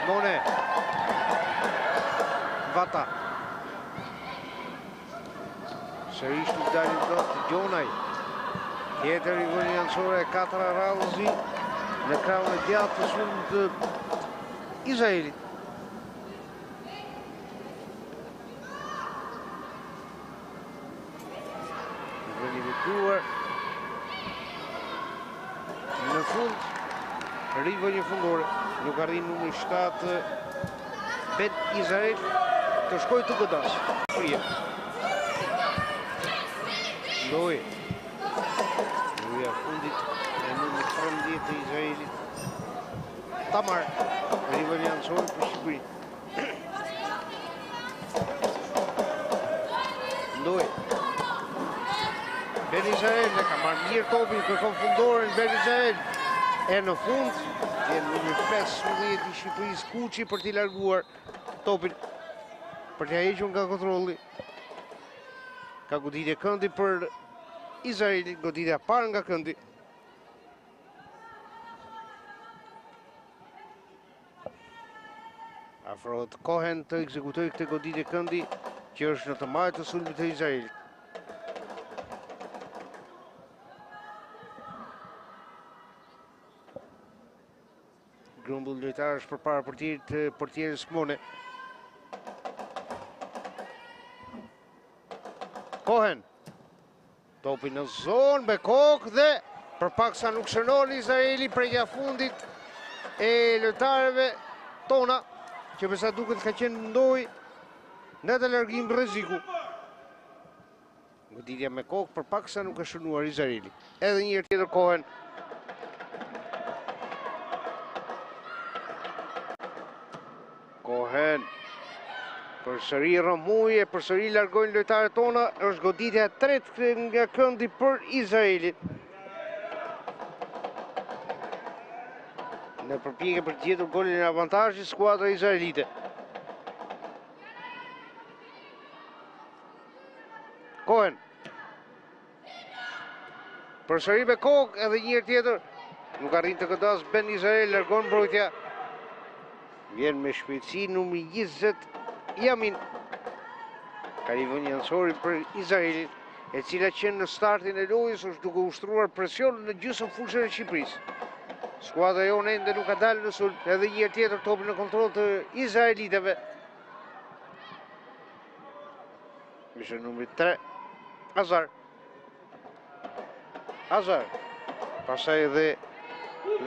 Mone. Vata. Sërish nuk dalin dot Gjonaj. Tjetër rivënie anësore e katra radhazi në krahun e djathtë të sulmit të Izraelit. Rivënie me duar. Në fund, rivënie fundore. Nuk arrin numri 7 Ben Izrael të shkojë të godasë. Prije. Ndoj. Loja e fundit e numri 13 të Izraelit. Tamar. Rivënie anësore për Shqipërinë. Ndoj. Ben Izrael e ka marrë mirë topin, kërkon fundoren Ben Izrael. E në fund, vjen numri 15 i Shqipërisë Kuçi për t'i larguar topin, për t'ia hequr nga kontrolli. Ka goditje këndi për Izraelin, goditja e parë nga këndi. Afrohet Cohen të ekzekutojë këtë goditje këndi që është në të majtë të sulmit të Izraelit. Grumbull lojtarësh përpara portierit portieres Mone. Cohen. Topi në zonë me kokë dhe për pak sa nuk shënon Izraeli prekja e fundit e lojtarëve tona që me sa duket ka qenë Ndoj në atë largim rreziku. Goditja me kokë për pak sa nuk ka shënuar Izraeli. Edhe një herë tjetër Cohen. Cohen. Përsëri rrëmujë, përsëri largojnë lojtarët tona, është goditja e tretë nga këndi për Izraelin. Në përpjekje për të gjetur golin e avantazhit, skuadra izraelite. Cohen. Përsëri me kokë edhe një herë tjetër. Nuk arrin të godasë Ben Izrael, largon mbrojtja. Vjen me shpejtësi numri 20 Jamin. Ka rivënie anësore për Izraelin, e cila që në startin e lojës është duke ushtruar presion në gjysmë fushën e Shqipërisë. Skuadra jonë ende nuk ka dalë në sulm, edhe një herë tjetër topi në kontroll të izraelitëve. Ishte numri 3, Azar. Azar. Pastaj edhe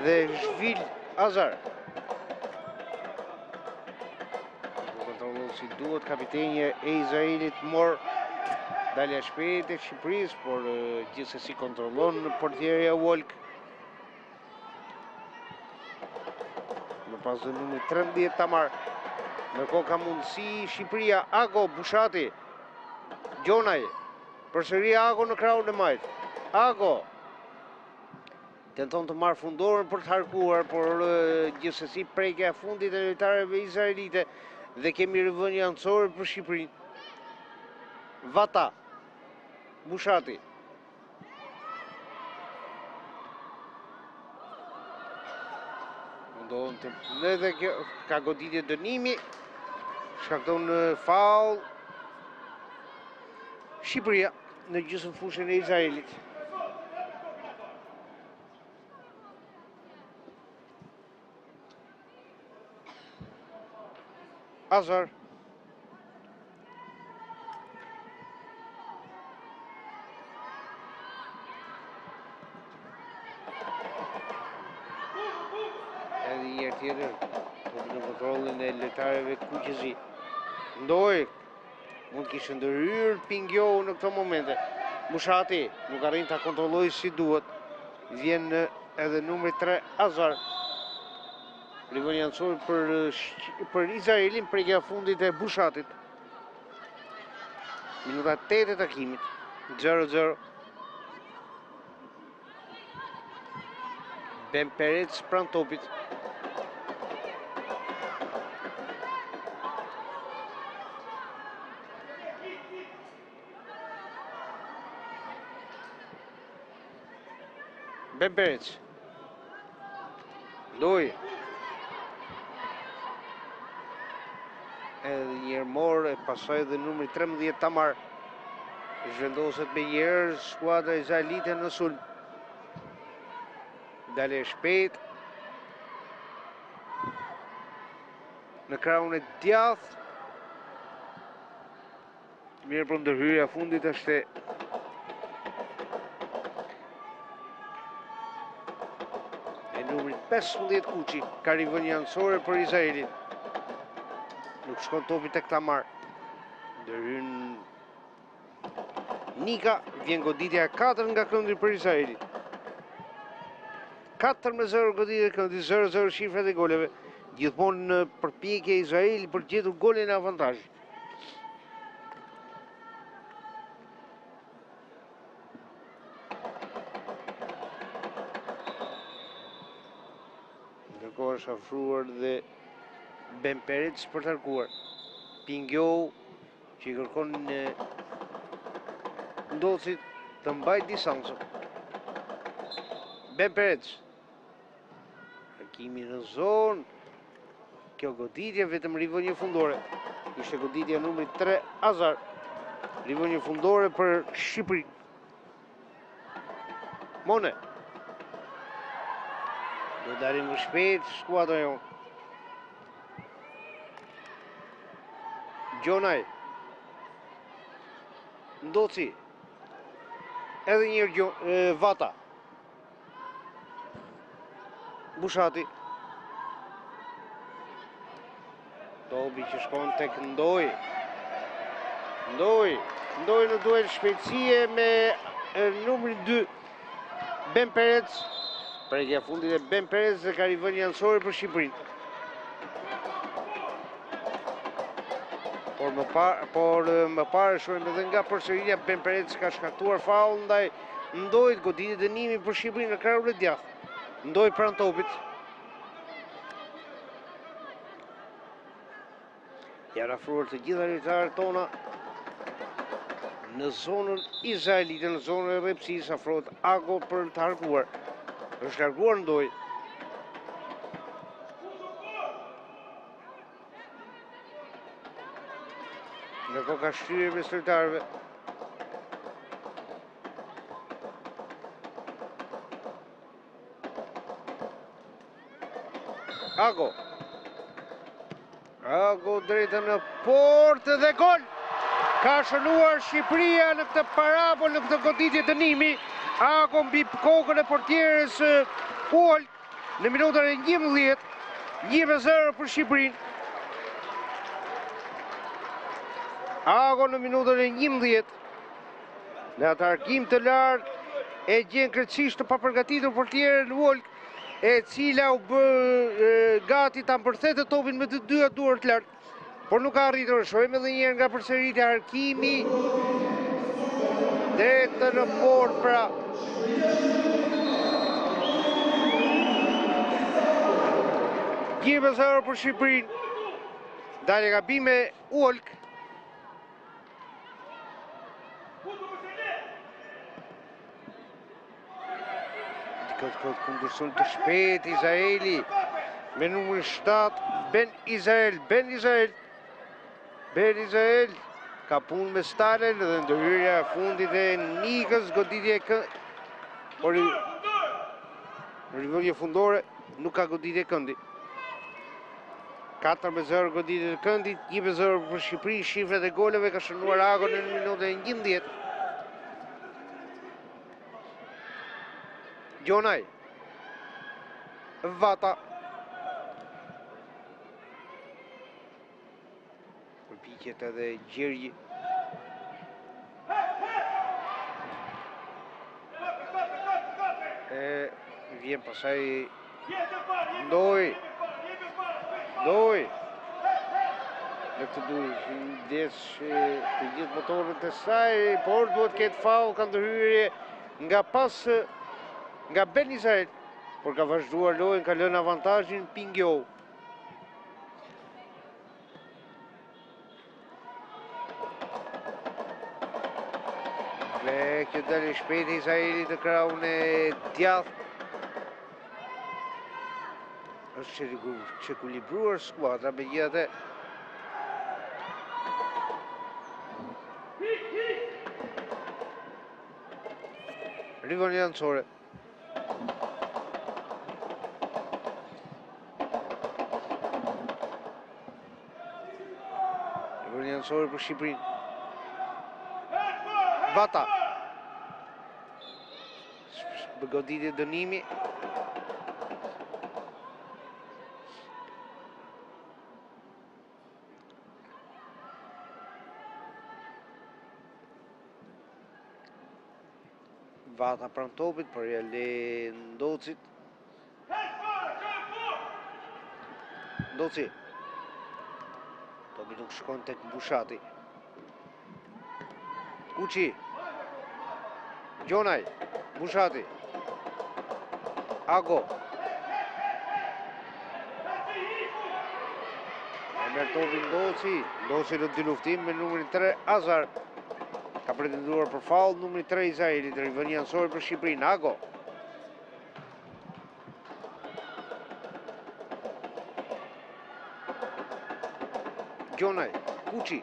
dhe Zhvil Azar. Nuk kontrollon si duhet kapiteni e Izraelit Mor dalja shpejt e Shqipërisë, por gjithsesi kontrollon portierja Wolk. Më pas dhe numri 13 Tamar. Ndërkohë ka mundësi Shqipëria, Ago, Bushati, Gjonaj, përsëri Ago në krahun e majtë. Ago, tenton të marrë fundoren për të harkuar, por gjithsesi prekja e fundit e lojtarëve izraelite dhe kemi rivënie anësore për Shqipërinë. Vata, Bushati, Mundohen të dhe kjo ka goditje dënimi, shkakton faull Shqipëria në gjysmë fushën e Izraelit. Azar. Edhe një herë tjetër, topi në kontrollin e lojtarëve kuqezi. Ndoj, mund kishte ndërhyrë Pingjo në këto momente. Bushati nuk arrin ta kontrollojë si duhet. Vjen edhe numri 3 Azar. Rivënie anësore për, për Izraelin, prekja e fundit e Bushatit. Minuta 8 e takimit, 0-0. Ben Perez pranë topit. Ben Perez. Ndoj. Edhe një herë Mor e pastaj dhe numri 13 Tamar. Zhvendoset menjëherë skuadra izraelite në sulm. Dalje e shpejtë. Në krahun e djathtë. Mirëpo ndërhyrja e fundit është e numrit 15 Kuçi, ka rivënie anësore për Izraelin. Nuk shkon topi tek Tamar. Ndërhyn Nika, vjen goditja e 4 nga këndi për Izraelin. 4 me 0 goditja e këndit, 0-0 shifrat e goleve. Gjithmonë në përpjekje Izraeli për të gjetur golin e avantazhit. Ndërkohë është afruar dhe Ben Perez për të harkuar. Pingjo që i kërkon Ndocit të mbajë distancën. Ben Perez. Harkimi në zonë. Kjo goditje vetëm rivënie fundore. Ishte goditja numri 3 Azar. Rivënie fundore për Shqipërinë. Mone. Do dalim më shpejt skuadra jonë. Gjonaj. Ndoci. Edhe një herë Vata. Bushati. Topi që shkon tek Ndoj. Ndoj. Ndoj në duel shpejtësie me numrin 2. Ben Perez. Prekja e fundit e Ben Perez dhe ka rivënie anësore për Shqipërinë. Por më parë, por më parë shohim edhe nga përsëritja Ben Perez ka shkaktuar faull ndaj Ndojit goditje dënimi për Shqipërinë në krahun e djathtë. Ndoj pranë topit. Janë afruar të gjitha lojtarët tona në zonën izraelite, në zonën e rreptësisë, afrohet Ago për të harkuar. Është larguar Ndoj. Ndërkohë ka shtyrje mes lojtarëve. Ago. Ago drejt në portë dhe gol. Ka shënuar Shqipëria në këtë parabol, në këtë goditje dënimi. Ago mbi kokën e portieres Uolk në minutën e 11, 1-0 për Shqipërinë. Ago në minutën e 11, Në atë harkim të lartë e gjen krejtësisht të papërgatitur portieren Uolk, e cila u bë gati ta mbërthente topin me të dyja duart lart, por nuk ka arritur. Shohim edhe një herë nga përsëritja harkimi drejt në portë pra. 1-0 për Shqipërinë. Dalje gabim e Uolk. Këtë këtë kundërsulm të shpejtë Izraeli me numrin 7 Ben Izrael Ben Izrael Ben Izrael ka punë me Stalen dhe ndërhyrja e fundit e Nikës goditje kë por rivënie fundore nuk ka goditje këndi 4 me 0 goditje të këndit, 1 me 0 për Shqipërinë, shifrat e goleve ka shënuar Ago në minutën e 11. Gjonaj. Vata. Përpiqet edhe Gjergji. E vjen pastaj Ndoj. Ndoj. Në këtë duhet ndezë të gjithë motorët e saj, por duhet të ketë faull, ka ndërhyrje nga pas nga Ben Israel, por ka vazhduar lojën, ka lënë avantazhin Pingjo. Dhe kjo dalje e shpejtë e Izraelit në krahun e djathtë. Është çekuilibruar skuadra, megjithatë. Rivënie anësore. Rivënie anësore për Shqipërinë. Vata. Goditje dënimi. Vata pranë topit, por ia le Ndocit. Ndoci. Topi nuk shkon tek Bushati. Kuçi. Gjonaj. Bushati. Ago. E merr topin Ndoci. Ndoci në dyluftim me numrin 3 Azar. Ka pretenduar për faull numri 3 Izraelit, rivënie anësore për Shqipërinë. Ago. Gjonaj, Kuçi.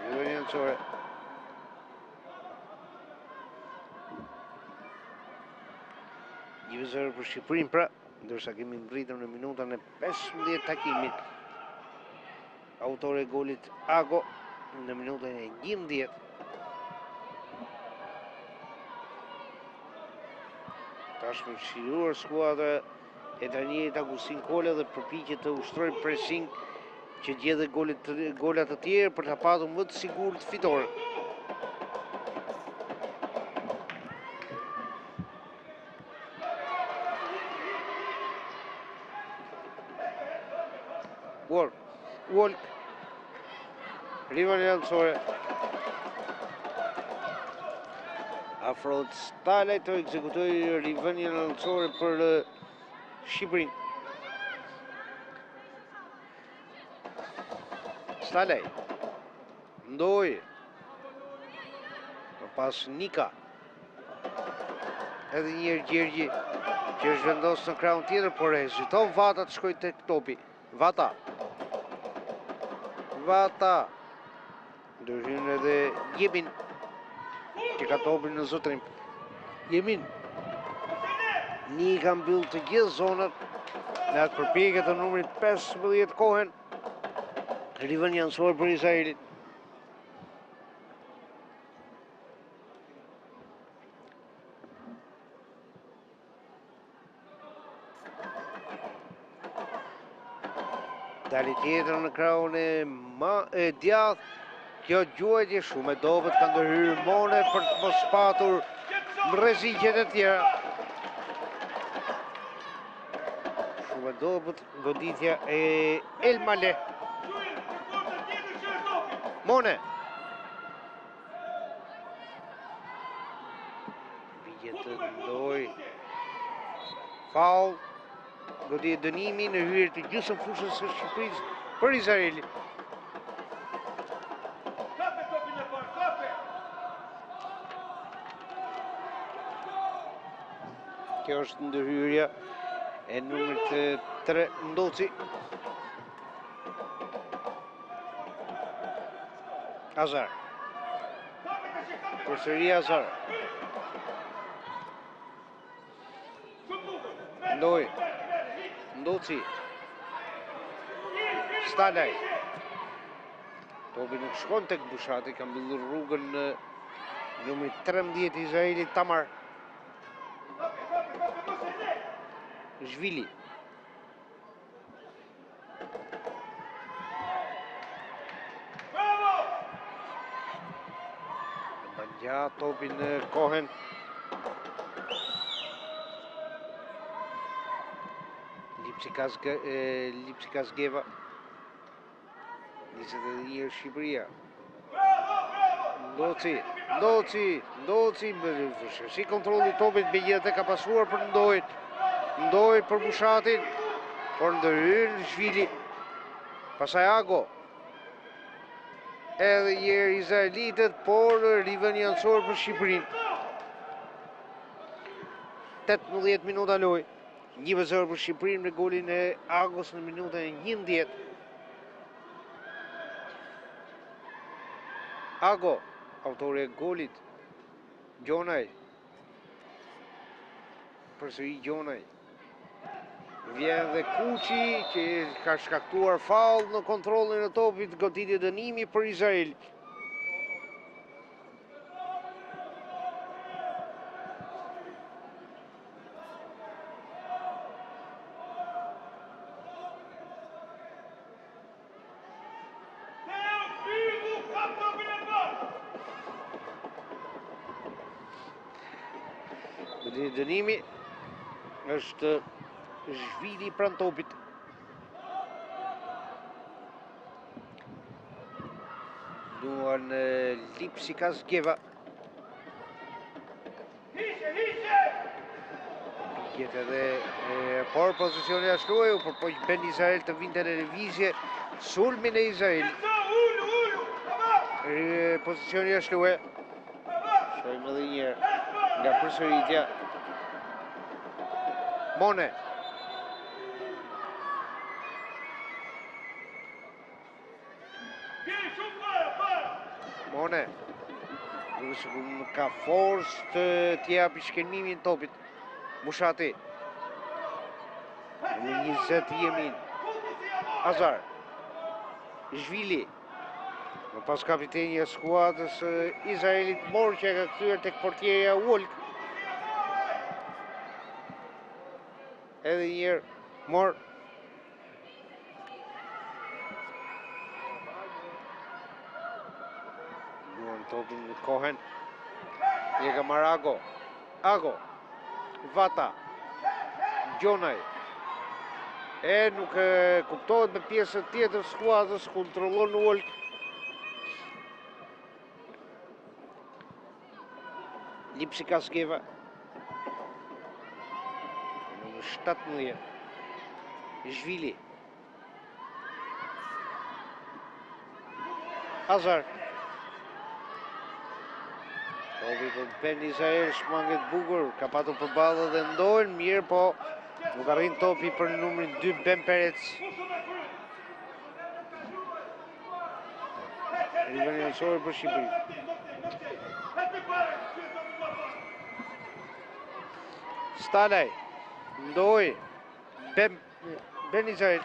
Rivënie anësore. 1-0 për Shqipërinë, pra, ndërsa kemi mbërritur në minutën e 15 takimit. Autori i golit Ago në minutën e 11. Tashmë çliruar skuadra e trajnerit Agustin Kola dhe përpiqet të ushtrojë pressing që të gjejë gola të tjerë për ta patur më të sigurt fitoren. Wolk, Wolk, Rivënie anësore. Afrohet Stalaj të ekzekutojë rivënien anësore për eh, Shqipërinë. Stalaj. Ndoj. Më pas Nika. Edhe një herë Gjergji që është vendosur në krahun tjetër, por heziton Vata të shkojë tek topi. Vata. Vata. Ndërhyn edhe Jemin që ka topin në zotërim. Jemin. Nika mbyll të gjithë zonat në atë përpjekje të numrit 15 Kohen. Rivënie anësore për Izraelin. Dalje tjetër në krahun e, ma, e djathtë, kjo gjuajtje shumë e dobët ka ndërhyrë Mone për të mos patur rreziqet e tjera. Shumë e dobët goditja e Elmale. Mone. Përpiqet të ndoj. Faull. Goditje dënimi në hyrje të gjysmë fushës së Shqipërisë për Izraelin. Kjo është ndërhyrja e numrit 3 Ndoci. Azar. Përsëri Azar. Ndoj. Ndoci. Stalaj. Topi nuk shkon tek Bushati, ka mbyllur rrugën numri 13 Izraelit Tamar. Zhvili. Mban gjatë topin Kohen. Lipsikas Geva. 21 Shqipëria. Ndoci, Ndoci, Ndoci, si kontrolli i topit, megjithatë ka pasuar për Ndojt, Ndoj për Bushatin, por ndërhyn Zhvili, pastaj Ago, edhe një herë izraelitët, por rivënie anësore për Shqipërinë. 18 minuta lojë. 1-0 për Shqipërinë me golin e Agos në minutën e 11. Ago, autori i golit. Gjonaj. Përsëri Gjonaj. Vjen dhe Kuçi që ka shkaktuar faull në kontrollin e topit, goditje dënimi për Izrael. Goditje dënimi është Zhvili pranë topit. Luan Lipsi Kasgeva. Përpiqet edhe, por pozicioni jashtë loje, u përpoq Ben Izrael të vinte në lëvizje sulmin e Izraelit. Pozicioni jashtë loje. Shohim edhe një herë nga përsëritja. Mone. Mone. Duket sikur nuk ka forcë të t'i japi shkelmimin topit. Mushati. Në 20 Jemin. Azar. Zhvili. Më pas kapiteni i skuadrës Izraelit Mor që e ka kthyer tek portierja Wolk. Edhe një herë Mor. Luan topin në Kohen. E ka marrë Ago. Ago. Vata. Gjonaj. E nuk e kuptohet me pjesën tjetër skuadrës, kontrollon Wolk. Lipsi Kasgeva. Numër 17. Zhvili. Azar. Topi për Ben Izael, shmanget bukur, ka patur përballë dhe ndojnë, mirë, po nuk arrin topi për numrin 2 Ben Perec. Rivënie anësore për Shqipërinë. Stalaj, Ndoj, Ben, Ben Izael.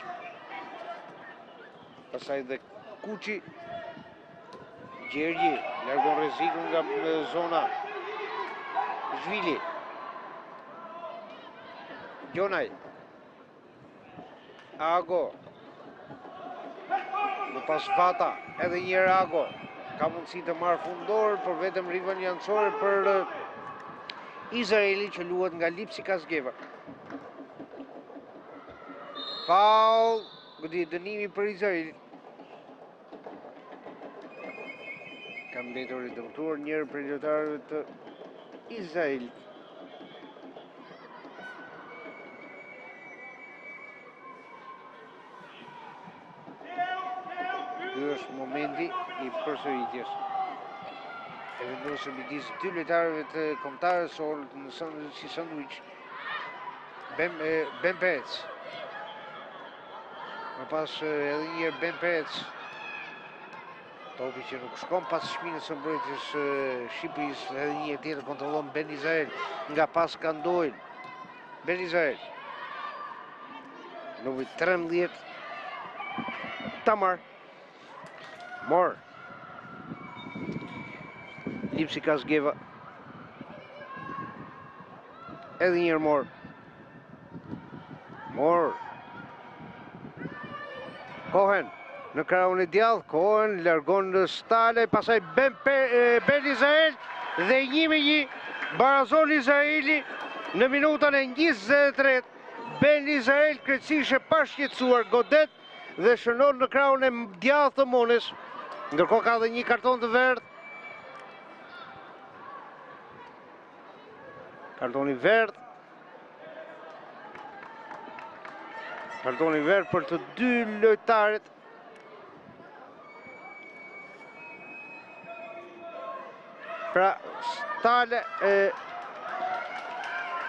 Pastaj dhe Kuçi, Gjergji, largon rrezikun nga zona. Zhvili. Gjonaj. Ago. Më pas Vata, edhe një herë Ago. Ka mundësi të marrë fundor, por vetëm rivënie anësore për eh, Izraelin që luhet nga Lipsi Kasgeva. Faull, goditje dënimi për Izraelin. Ka mbetur i dëmtuar njëri prej lojtarëve të Izraelit. Ky është momenti i përsëritjes. E vendosur midis dy lojtarëve të kombëtares sonë në si sandwich Ben, ben Perec. Më pas edhe një herë Ben Perec. Topi që nuk shkon pas shpinës së mbrojtjes së Shqipërisë, edhe një herë tjetër kontrollon Ben Izael nga pas ka Ndojn. Ben Izael. Numri 13. Tamar. Mor. Lipsi Kasgeva. Edhe një herë Mor. Mor. Kohen në krahun e djathtë, Kohen largon në Stalaj, pastaj Ben, Ben Izael dhe 1 me 1 barazon Izraeli në minutën e 23. Ben Izael krejtësisht e pashqetësuar godet dhe shënon në krahun e djathtë të Mones. Ndërkohë ka dhe një karton të verdhë. Kartoni verdhë. Kartoni verdhë për të dy lojtarët. Pra, Stale e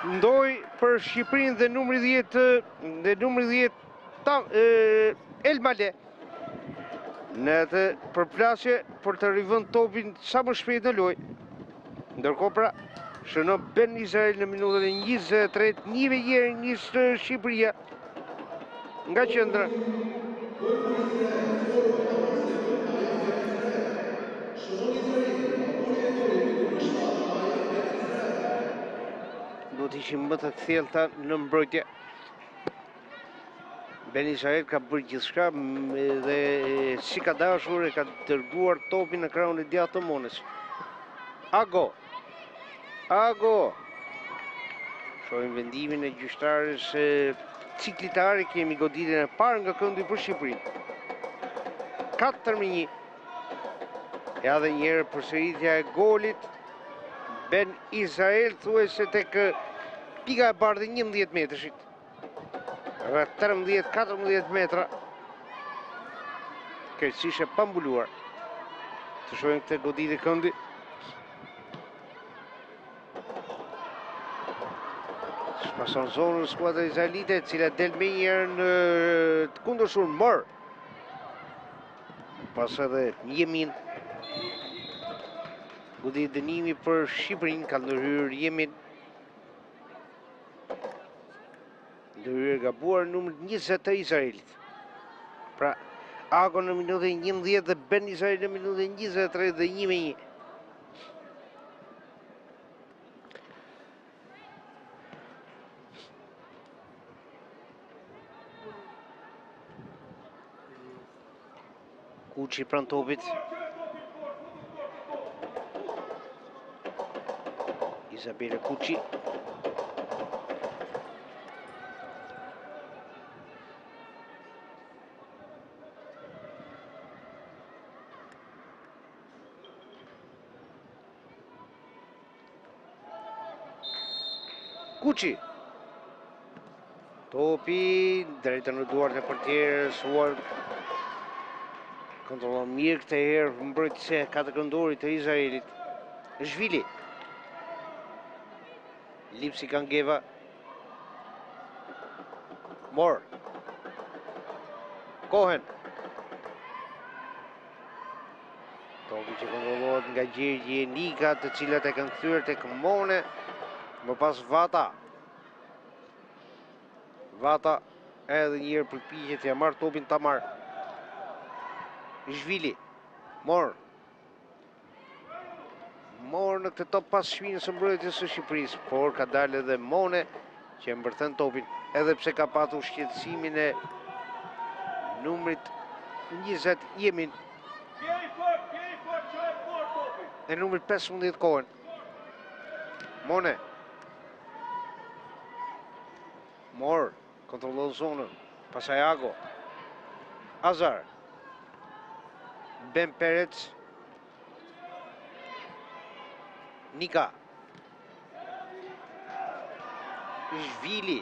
Ndoj për Shqipërinë dhe numri 10 dhe numri 10 ta, e, Elmale. Në atë përplasje. për të rivënë topin sa më shpejt në lojë. Ndërkohë pra, shënon Ben Israel në minutën e 23, një me një nis Shqipëria nga qendra. Duhet të ishim më të kthjellta në mbrojtje. Ben Israel ka bërë gjithçka dhe si ka dashur e ka dërguar topin në krahun e djathtë të Mones. Ago. Ago. Shohim vendimin e gjyqtares ciklitare, kemi goditjen e parë nga këndi për Shqipërinë. 4 me 1. Ja dhe njëherë përsëritja e golit. Ben Israel thuajse tek pika e bardhë e 11 metërshit. Rreth 13-14 metra. Krejtësisht e pambuluar. Të shohim këtë goditje këndi. Pason zonën skuadra izraelite, e cila del menjëherë në kundërsulm Mor. Pas edhe Jemin. Goditje dënimi për Shqipërinë, ka ndërhyrë Jemin. Ndërhyrje e gabuar numrit 20 të Izraelit. Pra, Ago në minutën 11 dhe Ben Izrael në minutën 23 dhe 1 me 1. Kuçi pranë topit. Izabela Kuçi. Kuçi. Topi drejt në duart e portieres Ward. Kontrollon mirë këtë herë mbrojtësja e katërkëndorit të Izraelit. Zhvili. Lipsi Kangeva. Mor. Kohen. Topi që kontrollohet nga Gjergji e Nika, të cilat e kanë kthyer tek Mone, më pas Vata. Vata edhe një herë përpiqet t'ia marrë topin Tamar. Zhvili, Mor. Mor në këtë top pas shpinës së mbrojtjes së Shqipërisë, por ka dalë edhe Mone që e mbërthen topin, edhe pse ka patur shqetësimin e numrit 20 Jemin. E numrit 15 Kohen. Mone. Mor, kontrollon zonën. Pastaj Ago. Azar. Ben Perez. Nika. Zhvili.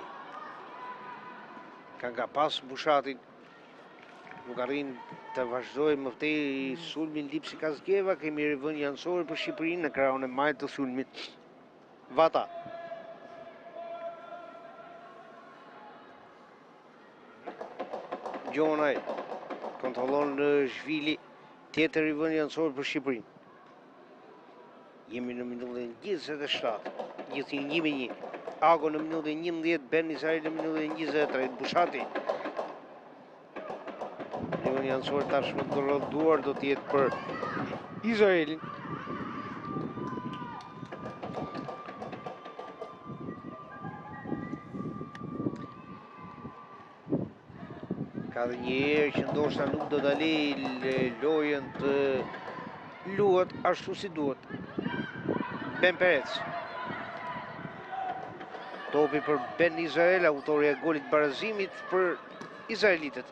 Ka nga pas Bushatin. Nuk arrin të vazhdojë më tej sulmin Lipsi Kazgeva. Kemi rivënie anësore për Shqipërinë në krahun e majtë të sulmit. Vata. Gjonaj kontrollon në Zhvili. Tjetër rivënie anësore për Shqipërinë. Jemi në minutën 27, gjithnjë 1 me 1. Ago në minutën 11, Ben Israel në minutën 23, Bushati. Rivënie anësore tashmë të duar do të jetë për Izraelin. Ka dhe një erë që ndoshta nuk do ta lejë lojën të luhet ashtu si duhet. Ben Perez. Topi për Ben Israel, autori i golit barazimit për izraelitët.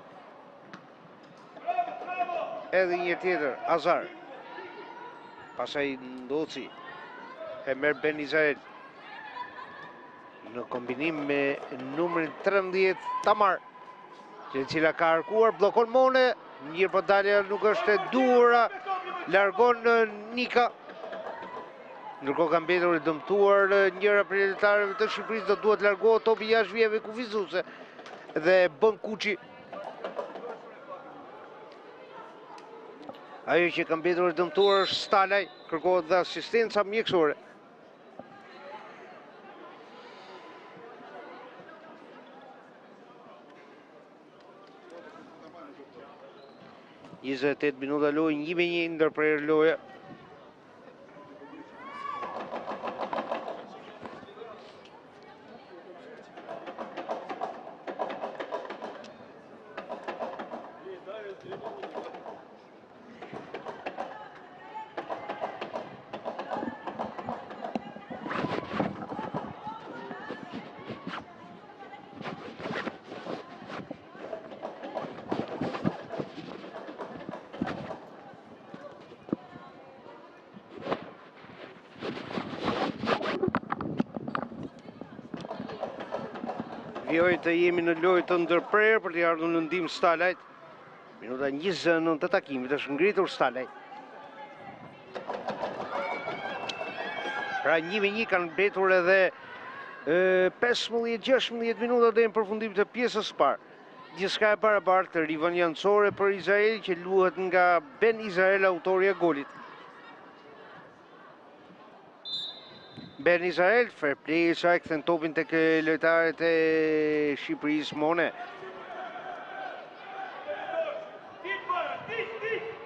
Edhe një tjetër, Azar. Pastaj Ndoci. E merr Ben Israel. Në kombinim me numrin 13 Tamar, që e cila ka harkuar, bllokon Mone, mirëpo dalja nuk është e duhura, largon Nika. Ndërkohë ka mbetur e dëmtuar njëra prej lojtarëve të Shqipërisë, do duhet largohet topi jashtë vijave kufizuese dhe bën Kuçi. Ajo që ka mbetur e dëmtuar është Stalaj, kërkohet dhe asistenca mjekësore. 28 minuta lojë, 1 me 1 ndërprerë loja. Vijojmë të jemi në lojë të ndërprerë për t'i ardhur në ndihmë Stalajt. Minuta 29 të takimit është ngritur Stalaj. Pra 1 me 1 kanë mbetur edhe 15-16 minuta deri në përfundim të pjesës së parë. Gjithçka e barabartë, rivënie anësore për Izrael që luhet nga Ben Izrael, autori i golit. Ben Izrael, fair play i saj, kthen topin tek lojtarët e Shqipërisë Mone.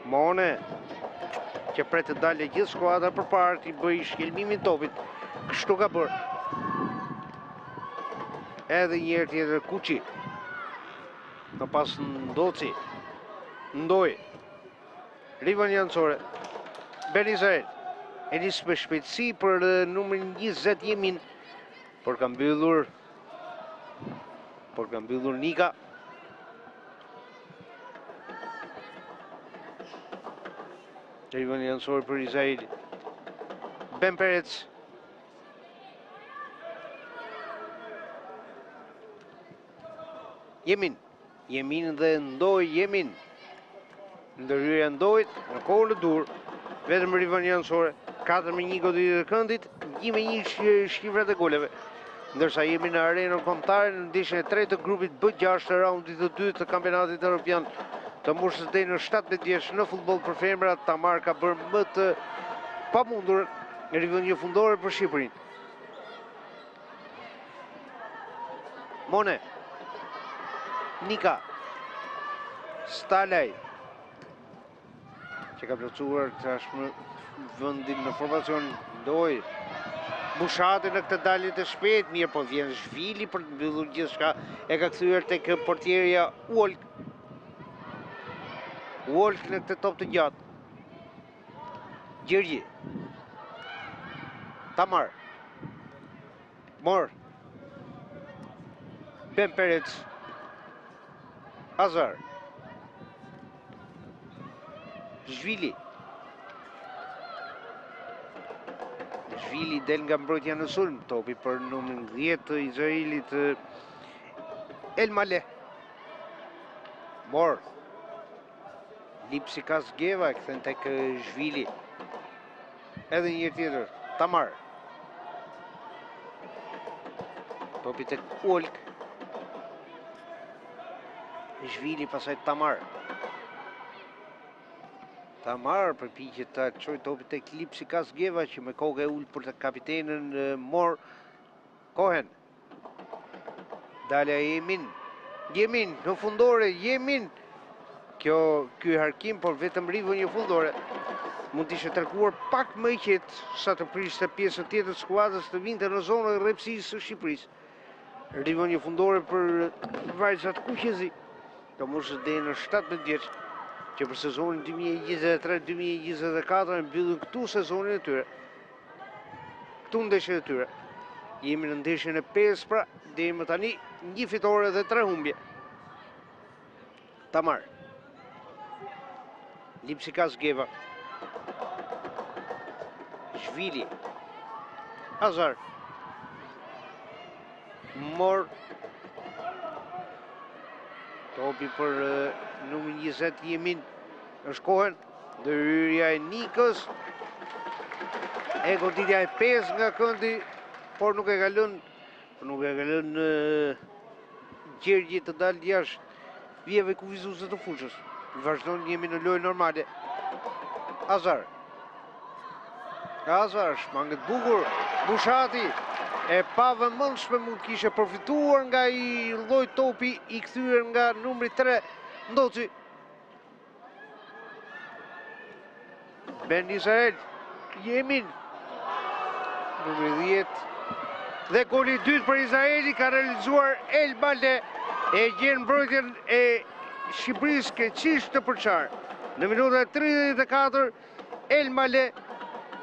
Mone, që pret të dalë gjithë skuadra përpara t'i bëjë shkelmimin topit. Kështu ka bërë. Edhe një herë tjetër Kuçi. Më pas Ndoci. Ndoj. Rivënie anësore. Ben Izrael. E nis me shpejtësi për numrin 20 Jemin. Por ka mbyllur. Por ka mbyllur Nika. Rivënie anësore për Izraelin. Ben Perec. Jemin, Jemin dhe Ndoj Jemin. Ndërhyrja e Ndojit në kohën e duhur, vetëm rivënie anësore, 4 me 1 goditjet e këndit, 1 me 1 shifrat e goleve. Ndërsa jemi në arenën kombëtare në ndeshjen e tretë të grupit B6 të raundit të dytë të kampionatit europian të moshës deri në 17 vjeç në futboll për femra, Tamar ka bërë më të pamundur rivënie fundore për Shqipërinë. Mone. Nika. Stalaj. Që ka plotësuar tashmë vendin në formacion Ndoj. Bushati në këtë dalje të shpejtë, mirë po vjen Zhvili për të mbyllur gjithçka e ka kthyer tek portierja Uolk. Uolk në këtë top të gjatë. Gjergji. Tamar. Mor. Ben Perec. Azar. Zhvili. Zhvili del nga mbrojtja në sulm. Topi për numrin 10 të Izraelit Elmale. Mor. Lipsikas Geva e kthen tek Zhvili. Edhe një herë tjetër, Tamar. Topi tek Ulk. Zhvili pastaj Tamar. Tamar përpiqet ta çojë topin tek Lipsikas Geva që me kokë e ul për të kapitenën Mor Kohen. Dalja e Jemin. Jemin, në fundore, Jemin. Kjo, ky harkim, por vetëm rivënie fundore. Mund të ishte treguar pak më i qetë sa të priste pjesën tjetër të skuadrës të vinte në zonën e rreptësisë së Shqipërisë. Rivënie fundore për vajzat kuqezi. Të moshës deri në 17 vjeç, që për sezonin 2023-2024 e mbyllin këtu sezonin e tyre. Këtu ndeshjet e tyre. Jemi në ndeshjen e 5 pra, deri më tani një fitore dhe tre humbje. Tamar. Lipsikas Geva. Zhvili. Azar. Mor. Topi për numrin 20 Jemin. Është Kohen. Ndërhyrja e Nikës. E goditja e 5 nga këndi, por nuk e ka lënë, por nuk e ka lënë Gjergji të dalë jashtë vijave kufizuese të fushës. Vazhdon jemi në lojë normale. Azar. Azar, shmanget bukur, Bushati, e pavëmendshme mund të kishte përfituar nga ai lloj topi i kthyer nga numri 3, Ndoci. Ben Israel, Jemin, numri 10, dhe goli i dytë për Izraelin ka realizuar El Male, e gjen mbrojtjen e Shqipërisë krejtësisht të përçarë. Në minutën e 34, El Male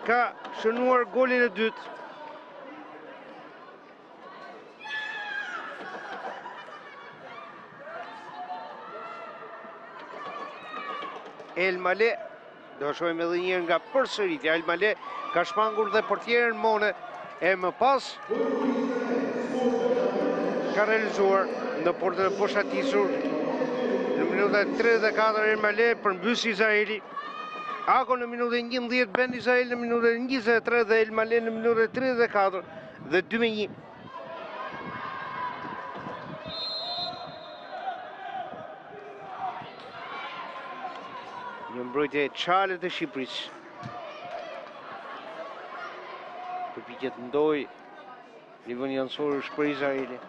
ka shënuar golin e dytë. El Male, do e shohim edhe njëherë nga përsëritja, El Male ka shmangur dhe portierin Mone, e më pas ka realizuar në portën e boshatisur në minutën e 34 El Male përmbys Izraelin, Ako në minutën 11, Ben Israel në minutën 23 dhe El Male në minutën 34 dhe 2 me 1. Një mbrojtje e çalët e Shqipërisë. Përpiqet Ndoj, rivënie anësore është për Izraelin.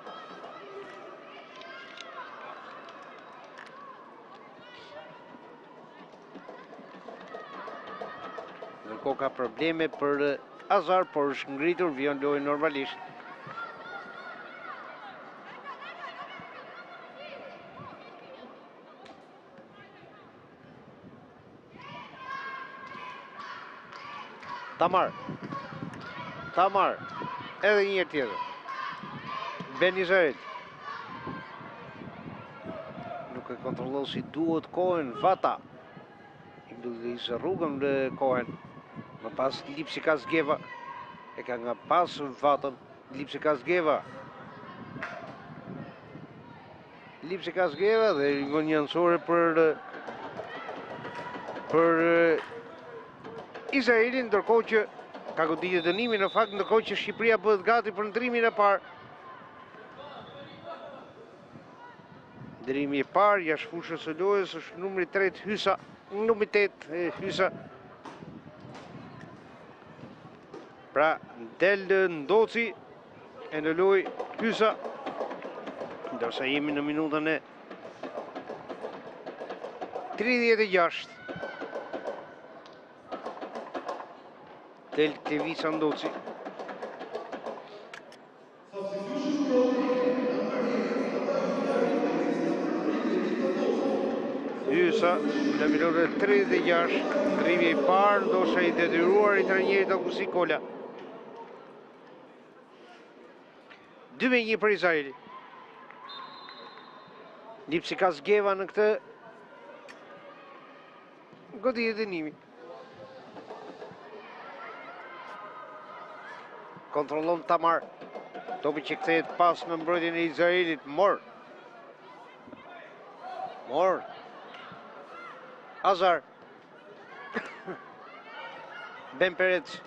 Ndërkohë ka probleme për Azar, por është ngritur, vijon lojën normalisht. Tamar. Tamar. Edhe një herë tjetër. Ben Israel. Nuk e kontrollon si duhet Kohen Vata. I mbyll rrugën dhe Kohen. Më pas Lipsi Kazgeva. E ka nga pas Vatën. Lipsi Kazgeva. Lipsi Kazgeva dhe rivënie anësore për për Izraelin, ndërkohë që ka goditje dënimi në fakt, ndërkohë që Shqipëria bëhet gati për ndërrimin e parë. Ndërrimi i parë, jashtë fushës së lojës, është numri 3 Hysa, numri 8 Hysa. Pra, del Ndoci e në lojë Hysa, ndërsa jemi në minutën e 36. Del Klevisa Ndoci. Hysa në minutën e 36, ndërrimi i parë, ndoshta i detyruar i trajnerit Augustin Kola. 2 me 1 për Izraelin. Lipsi Kazgeva në këtë Goditje dënimi. Kontrollon Tamar. Topi që kthehet pas në mbrojtjen e Izraelit. Mor. Mor. Azar. Ben Perec.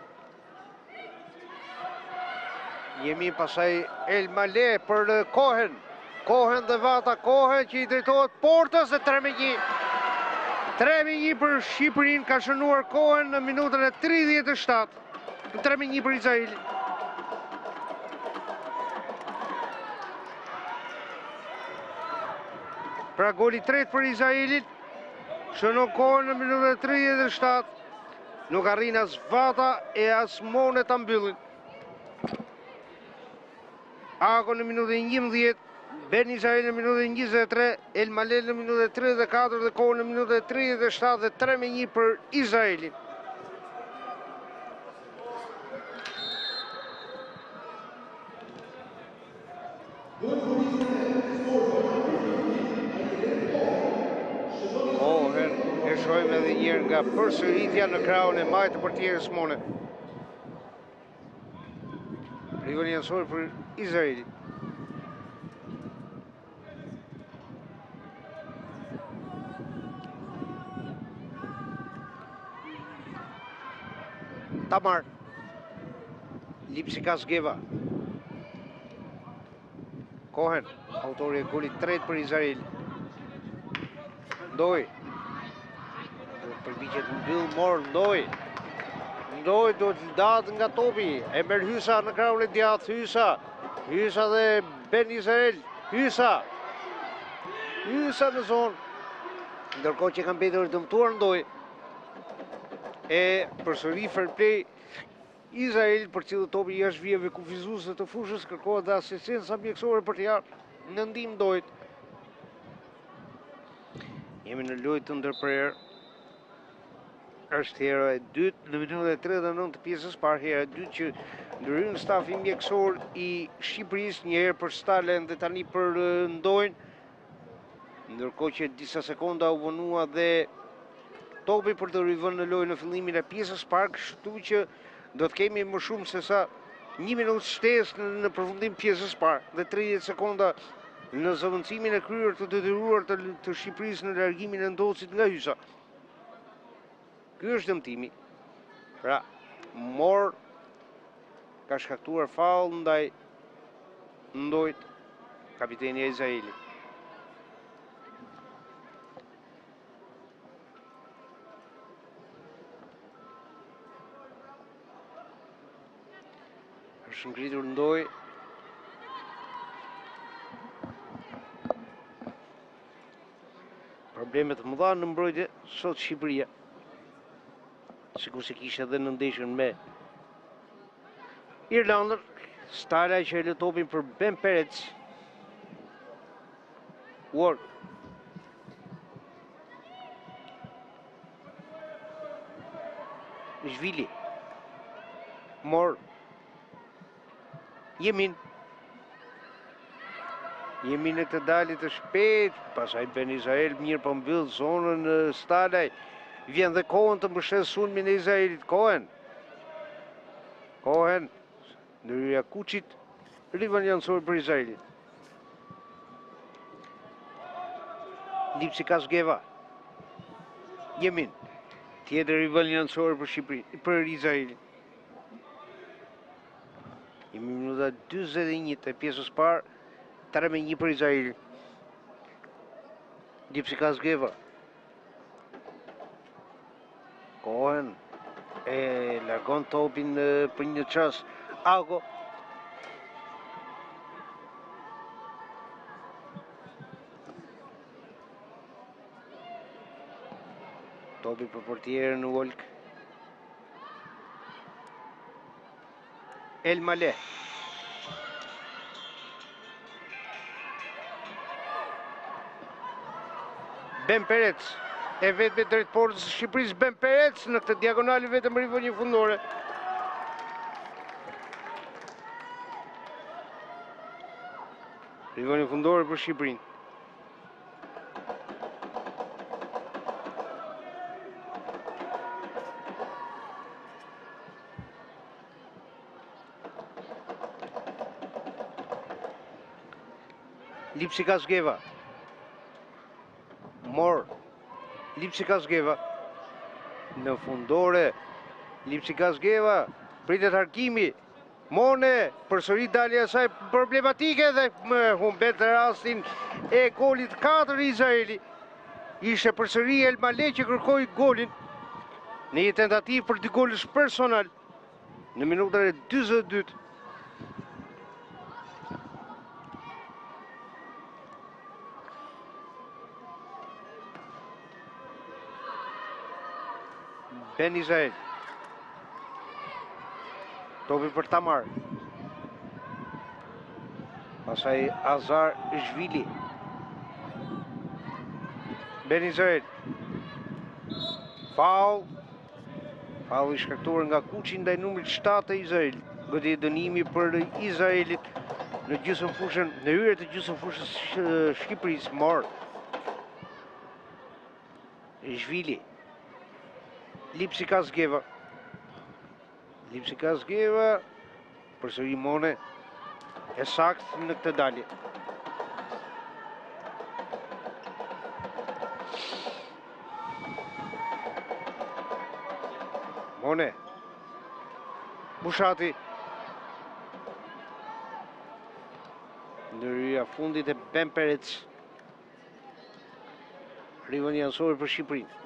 Jemi pastaj El Male për Kohen. Kohen dhe Vata Kohen që i drejtohet portës dhe 3 me 1. 3 me 1 për Shqipërinë ka shënuar Kohen në minutën e 37. 3 me 1 për Izraelin. Pra goli i tretë për Izraelin. Shënon Kohen në minutën e 37. Nuk arrin as Vata e as Mone ta mbyllin. Ako në minutën 11, Ben Israel në minutën 23, El Male në minutën 34 dhe Kohen në minutën 37 dhe 3 me 1 për Izraelin. Kohen e shohim edhe njëherë nga përsëritja në krahun e majtë të portieres Mone. Rivënie anësore për Izraelin. Tamar. Lipsi Kazgeva. Kohen, autori i golit të tretë për Izraelin. Ndoj. Përpiqet të mbyllë Mor Ndoj. Ndoj do të ndahet nga topi. E merr Hysa në krahun e djathtë. Hysa. Hysa dhe Ben Israel. Hysa. Hysa në zonë. Ndërkohë që ka mbetur i dëmtuar Ndoj. E përsëri fair play Izrael përcillet topi jashtë vijave kufizuese të fushës, kërkohet dhe asistenca mjekësore për t'i ardhur në ndihmë Ndojit. Jemi në lojë të ndërprerë. Është hera e dytë në minutën e 39 të pjesës parë, hera e dytë që ndërhyn stafi mjekësor i Shqipërisë, një herë për Stalen dhe tani për Ndojn. Ndërkohë që disa sekonda u vonua dhe topi për t'u rivënë në lojë në fillimin e pjesës parë, kështu që do të kemi më shumë se sa një minutë shtesë në përfundim pjesës parë dhe 30 sekonda në zëvendësimin e kryer të detyruar të, të Shqipërisë në largimin e Ndocit nga Hysa. Ky është dëmtimi. Pra, Mor ka shkaktuar faull ndaj Ndojt, kapiteni i Izraelit. Është ngritur Ndoj. Probleme të mëdha në mbrojtje sot Shqipëria. Sikurse kishte edhe në ndeshjen me Irlandën, Stala që e lë topin për Ben Perez. Ward. Zhvili. Mor. Jemin. Jemin në këtë dalje të shpejtë, pastaj Ben Izrael mirë po mbyll zonën Stalaj. Vjen dhe Kohen të mbështesë sulmin e Izraelit. Kohen. Kohen. Ndërhyrja Kuçit. Rivënie anësore për Izraelin. Lipsi Kasgeva. Jemin. Tjetër rivënie anësore për Shqipërinë, për Izraelin. Jemi minuta 41 të pjesës parë, 3 me 1 për Izraelin. Lipsi Kasgeva. Kohen e largon topin për një çast. Ago. Topi për portierin Wolk. El Male. Ben Perec, e vetme drejt portës së Shqipërisë, Ben Perec në këtë diagonale vetëm rivënie fundore. Rivënie fundore për Shqipërinë. Lipsi Kasgeva. Mor. Lipsi Kasgeva. Në fundore. Lipsi Kasgeva. Pritet harkimi. Mone, përsëri dalja e saj problematike dhe më humbet rastin e golit 4 Izraeli. Ishte përsëri El Male që kërkoi golin në një tentativë për dygolësh personal në minutën e 42. Ben Israel. Topi për Tamar. Pastaj Azar Zhvili. Ben Israel. Faull. Faull i shkaktuar nga Kuçi ndaj numrit 7 të Izraelit. Goditje dënimi për Izraelin në gjysmë fushën, në hyrje të gjysmë fushës Shqipërisë, Mor. Zhvili. Lipsi Kasgeva. Lipsi Kasgeva. Përsëri Mone. E saktë në këtë dalje. Mone. Bushati. Ndërhyrja e fundit e Ben Perec. Rivënie anësore për Shqipërinë.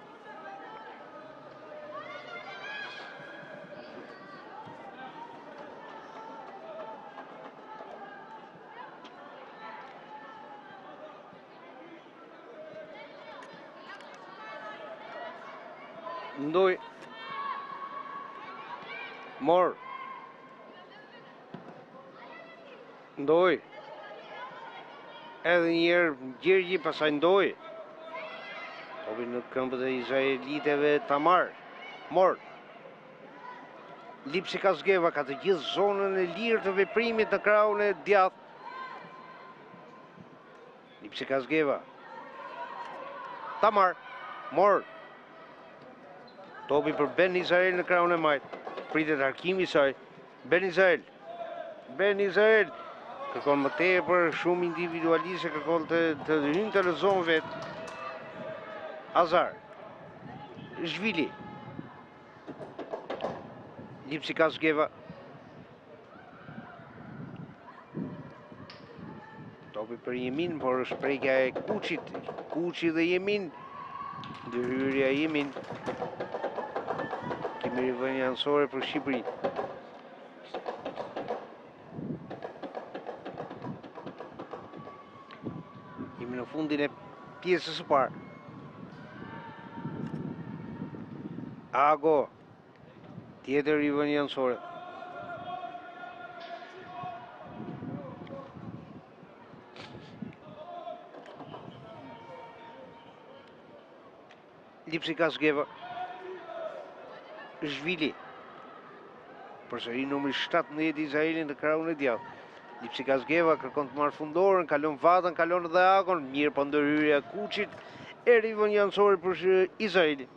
Ndoj. Mor. Ndoj. Edhe një herë Gjergji, pastaj Ndoj. Topi në këmbët e izraeliteve Tamar. Mor. Lipsi Kazgeva ka të gjithë zonën e lirë të veprimit në krahun e djathtë. Lipsi Kazgeva. Tamar. Mor. Topi për Ben Izrael në krahun e majtë. Pritet harkimi i saj. Ben Izrael. Ben Izrael. Kërkon më tepër, shumë individualiste, kërkon të, të hynte në zonë vetë. Azar. Zhvili. Lipsi Kazgeva. Topi për Jemin, por është prekja e Kuçit. Kuçi dhe Jemin. Ndërhyrja e Jemin. Kemi rivënie anësore për Shqipërinë. Jemi në fundin e pjesës së parë. Ago. Tjetër rivënie anësore. Lipsi Kazgeva. Zhvili. Përsëri numri 17 Izraeli në krahun e djathtë. Lipsi Kazgeva kërkon të marrë fundorën, kalon Vatën, kalon dhe Agon, mirëpo ndërhyrja e Kuçit e rivënie anësore për Izraelin.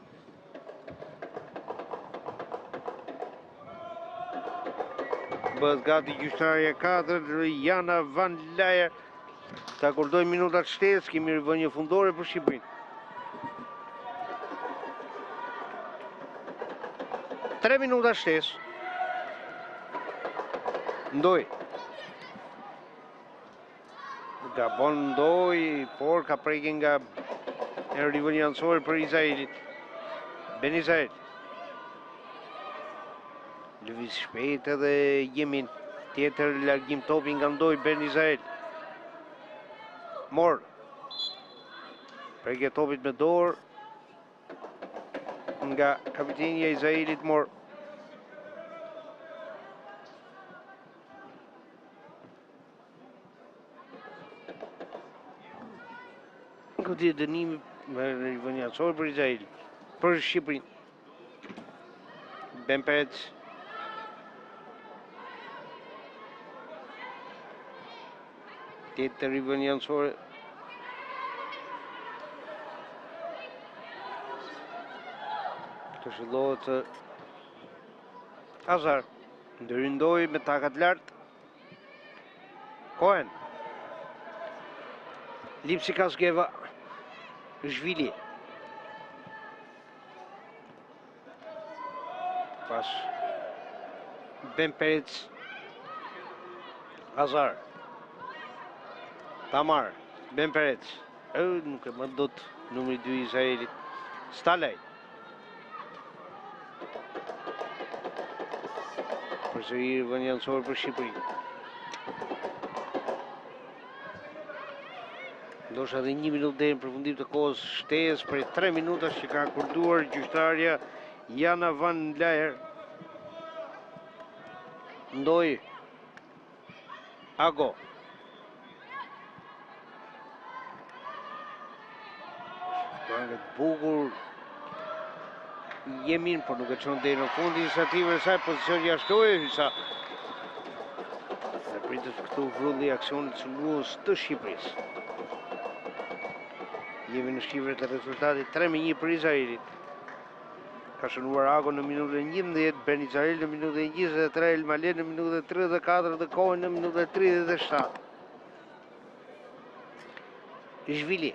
Bëhet gati gjyqtarja e katërt, Jana Van Lajer, të akordojë minutat shtesë, kemi rivënie fundore për Shqipërinë. 3 minuta shtesë. Ndoj. Gabon Ndoj, por ka prekje nga e rivënie anësore për Izraelin. Ben Izrael. Lëviz shpejt edhe Jemin. Tjetër largim topi nga Ndoj Ben Izrael. Mor. Prekje topit me dorë nga kapiteni i Izraelit Mor. Goditje dënimi me rivënie anësore për Izraelin, për Shqipërinë. Ben Perez. Tjetër rivënie anësore. Këshillohet Azar. Ndërhyn Ndoj me takat lart. Cohen. Lipsi Kazgeva. Zhvili. Pas Ben Perez. Azar. Tamar. Ben Perez. E, nuk e mban dot numri 2 i Izraelit. Stalaj. Përsëri rivënie anësore për Shqipërinë. Ndoshta edhe një minutë deri në përfundim të kohës shtesë prej 3 minutash që ka akorduar gjyqtarja Jana Van Laer. Ndoj Ago. Shmanget bukur Jemin, por nuk e çon deri në fund iniciativën e saj, pozicion jashtë loje Hysa. Dhe pritet këtu vrulli i aksionit sulmues të Shqipërisë. Jemi në shifrat e rezultatit 3-1 për Izraelin. Ka shënuar Ago në minutën e 11, Ben Izrael në minutën e 23, El Male në minutën e 34 dhe Cohen në minutën e 37. Zhvili.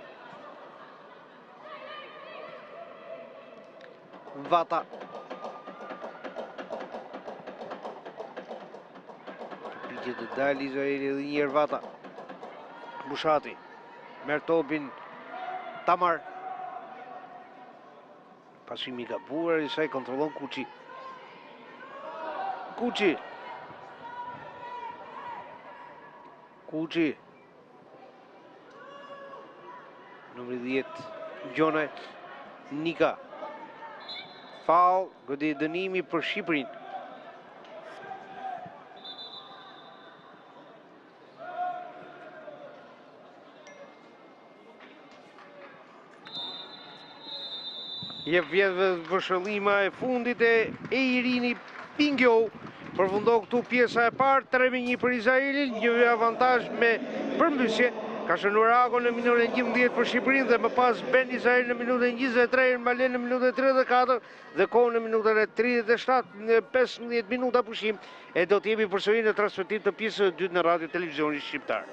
Vata. Përpiqet të dalë Izraeli edhe një herë Vata. Bushati. Merr topin Tamar. Pasimi i gabuar i saj kontrollon Kuçi. Kuçi. Kuçi. Numri 10 Gjonaj Nika. Faull, goditje dënimi për Shqipërinë. E vjen vërshëllima e fundit e Eirini Pingjo. Përfundon këtu pjesa e parë, 3-1 për Izraelin, një avantazh me përmbysje. Ka shënuar Ago në minutën e 11 për Shqipërinë dhe më pas Ben Izrael në minutën e 23, Malen në minutën e 34 dhe Kohë në minutën e 37 në 15 minuta pushim e do të jemi përsëri në transmetim të pjesës së dytë në Radio Televizionin Shqiptar.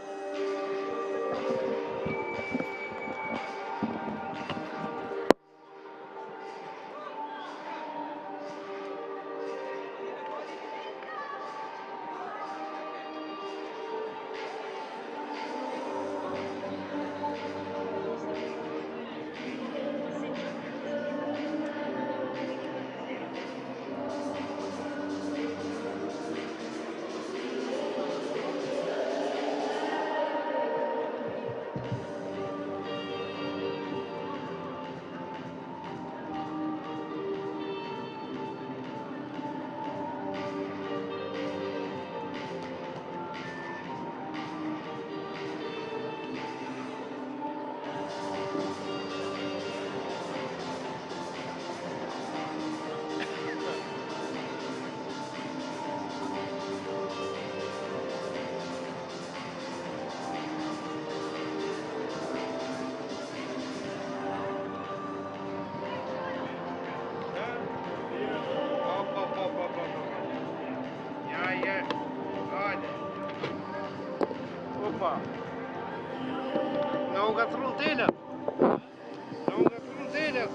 Opa. Na u ngatërruan telat. Na u ngatërruan telat.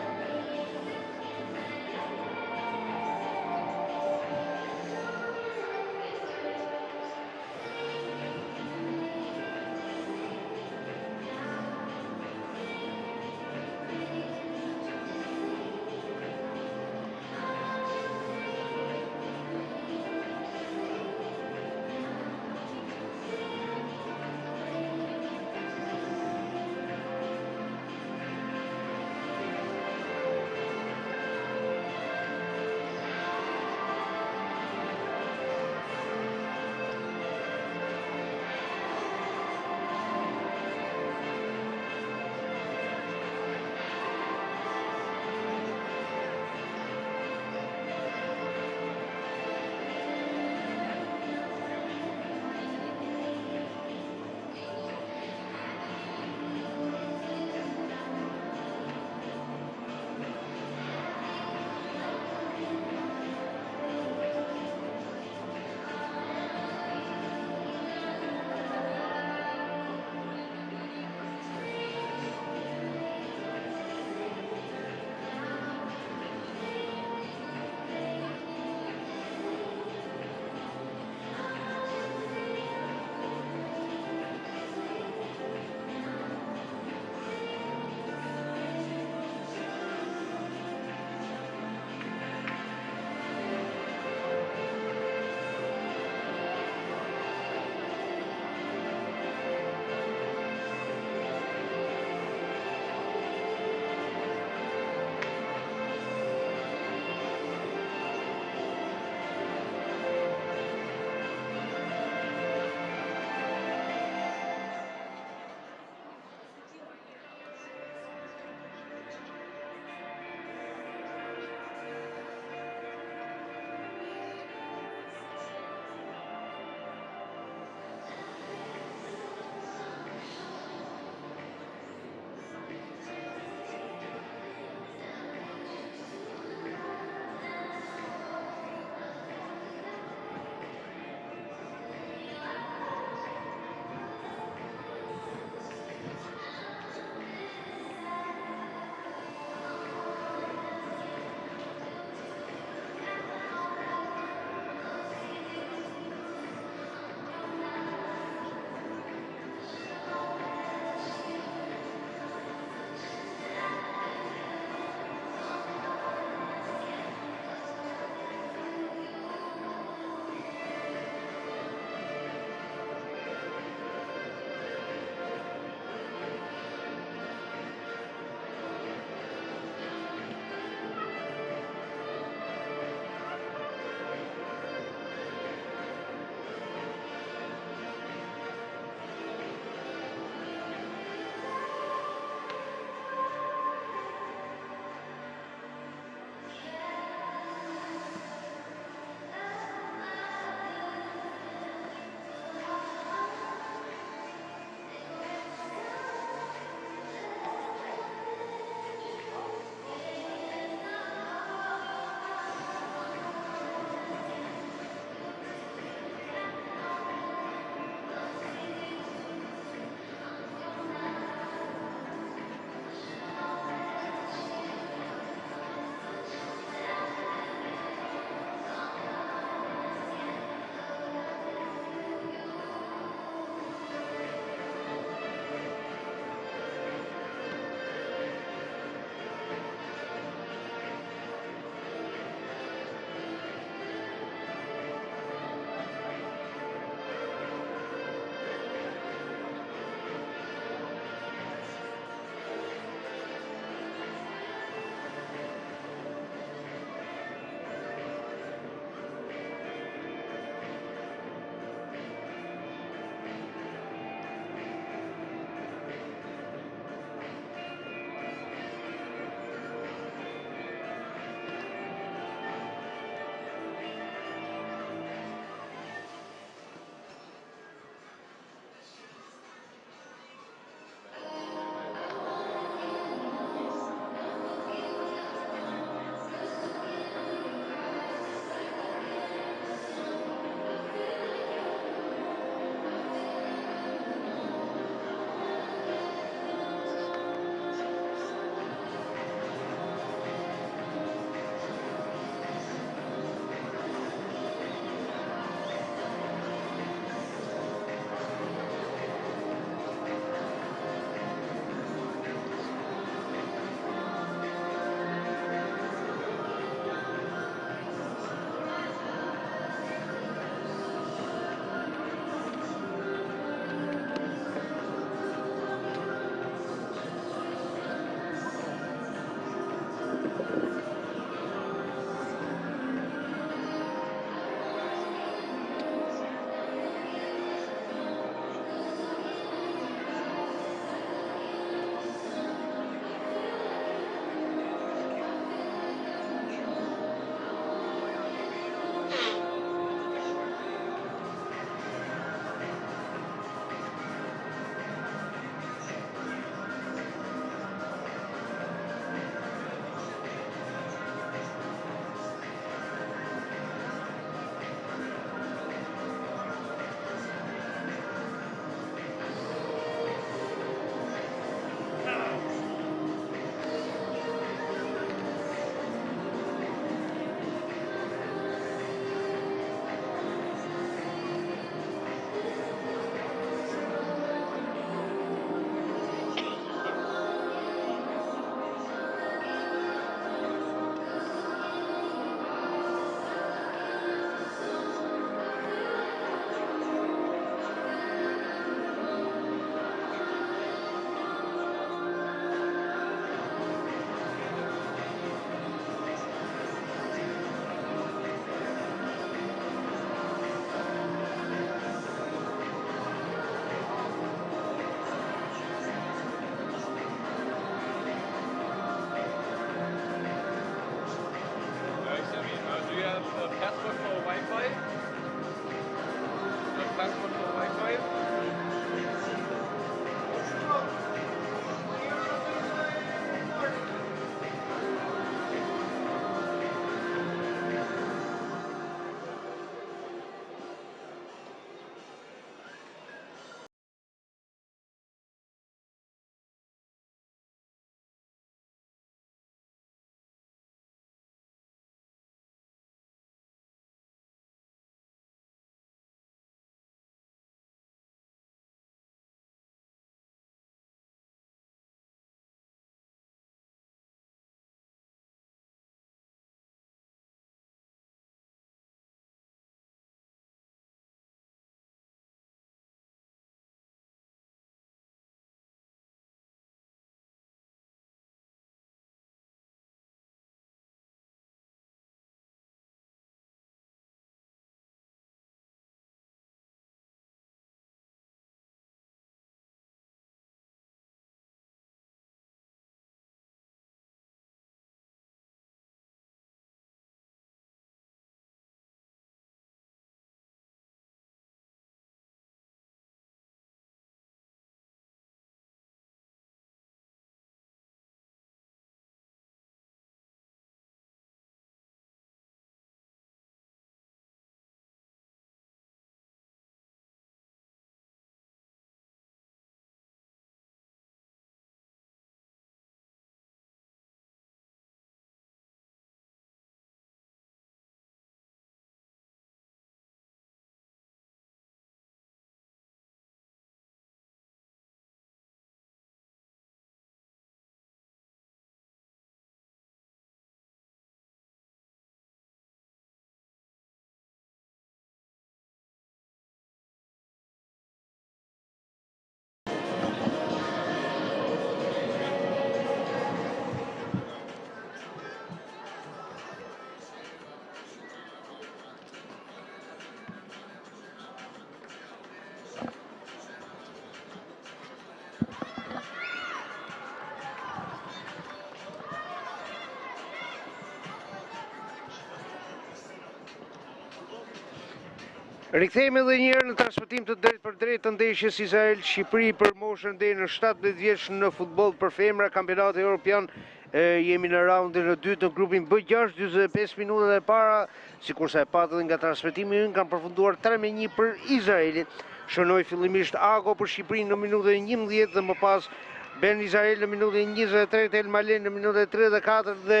Rikthehemi edhe një herë në transmetim të drejtpërdrejtë të ndeshjes Izrael-Shqipëri për moshën deri në 17 vjeç në futboll për femra kampionati europian. Jemi në raundin e dytë në grupin B6, 45 minutat e para, sikurse e patë edhe nga transmetimi ynë, kanë përfunduar 3-1 për Izraelin. Shënoi fillimisht Ago për Shqipërinë në minutën e 11 dhe më pas Ben Izrael në minutën e 23, El Malen në minutën e 34 dhe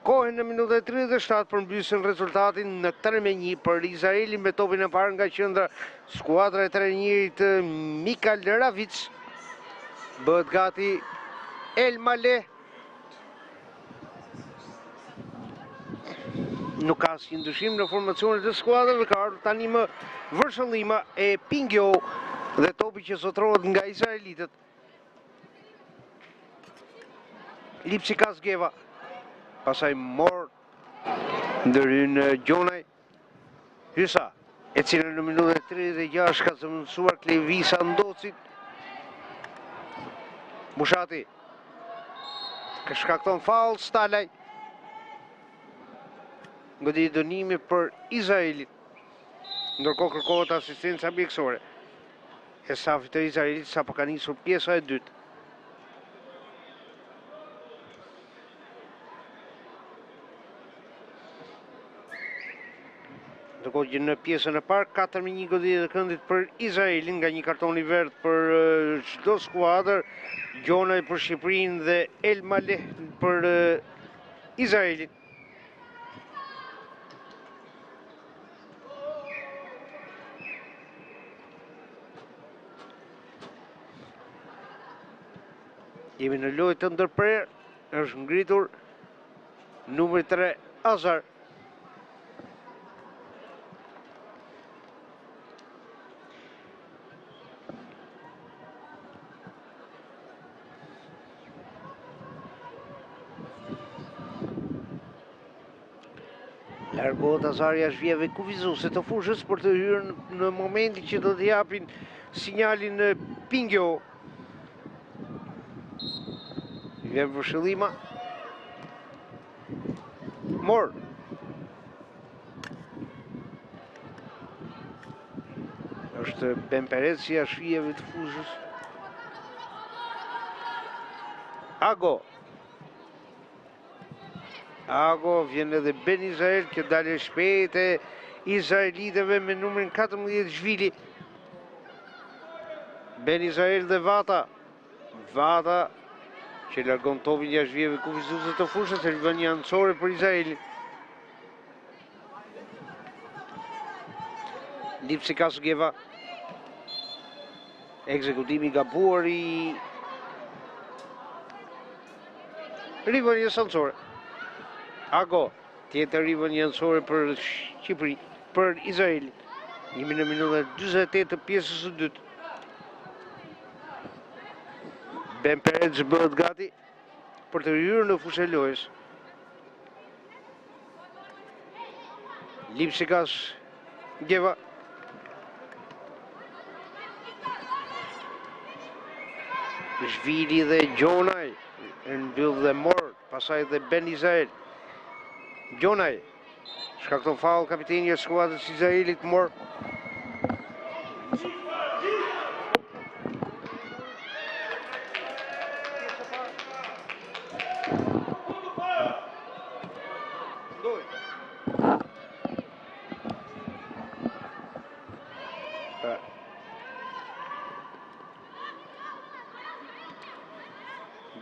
Kohen në minutën e 37 përmbysën rezultatin në 3-1 për Izraelin me topin e parë nga qendra skuadra e trajnerit Mikal Ravic. Bëhet gati El Male. Nuk ka asnjë ndryshim në formacionet e skuadrave, ka ardhur tani më vërshëllima e Pingjo dhe topi që zotërohet nga izraelitët. Lipsikas Geva. Pastaj Mor ndërhyn Gjonaj. Hysa, e cila në minutën e 36 ka zëvendësuar Klevisa Ndocin. Bushati. Ka shkakton faull Stalaj. Goditje dënimi për Izraelin. Ndërkohë kërkohet asistenca mjekësore. E stafit të Izraelit sapo ka nisur pjesa e dytë. Ndërkohë që në pjesën e parë 4-1 goditje të këndit për Izraelin nga një karton i verdhë për çdo skuadër, Gjonaj për Shqipërinë dhe El Maleh për Izraelin. Jemi në lojë të ndërprerë, është ngritur numri 3 Azar. Largohet Azari jashtë vijave kufizuese të fushës për të hyrë në momentin që do të japin sinjalin në Pingjo. Vjen vërshëllima. Mor. Është Ben Perez jashtë vijave të fushës. Ago. Ago, vjen edhe Ben Izrael, kjo dalje e shpejtë e izraelitëve me numrin 14 Zhvili. Ben Izrael dhe Vata. Vata që largon topin jashtë vijave kufizuese të fushës, e rivënie anësore për Izraelin. Lipsikas Geva. Ekzekutimi i gabuar i Rivënies anësore. Ago, tjetër rivënie anësore për Shqipëri, për Izraelin. Jemi në minutën 48 të pjesës së dytë. Ben Perez bëhet gati për të hyrë në fushën e lojës. Lipsikas Geva. Zhvili dhe Gjonaj, e mbyll dhe Mor, pastaj dhe Ben Izrael. Gjonaj, shkakton faull kapiteni i skuadrës Izraelit Mor.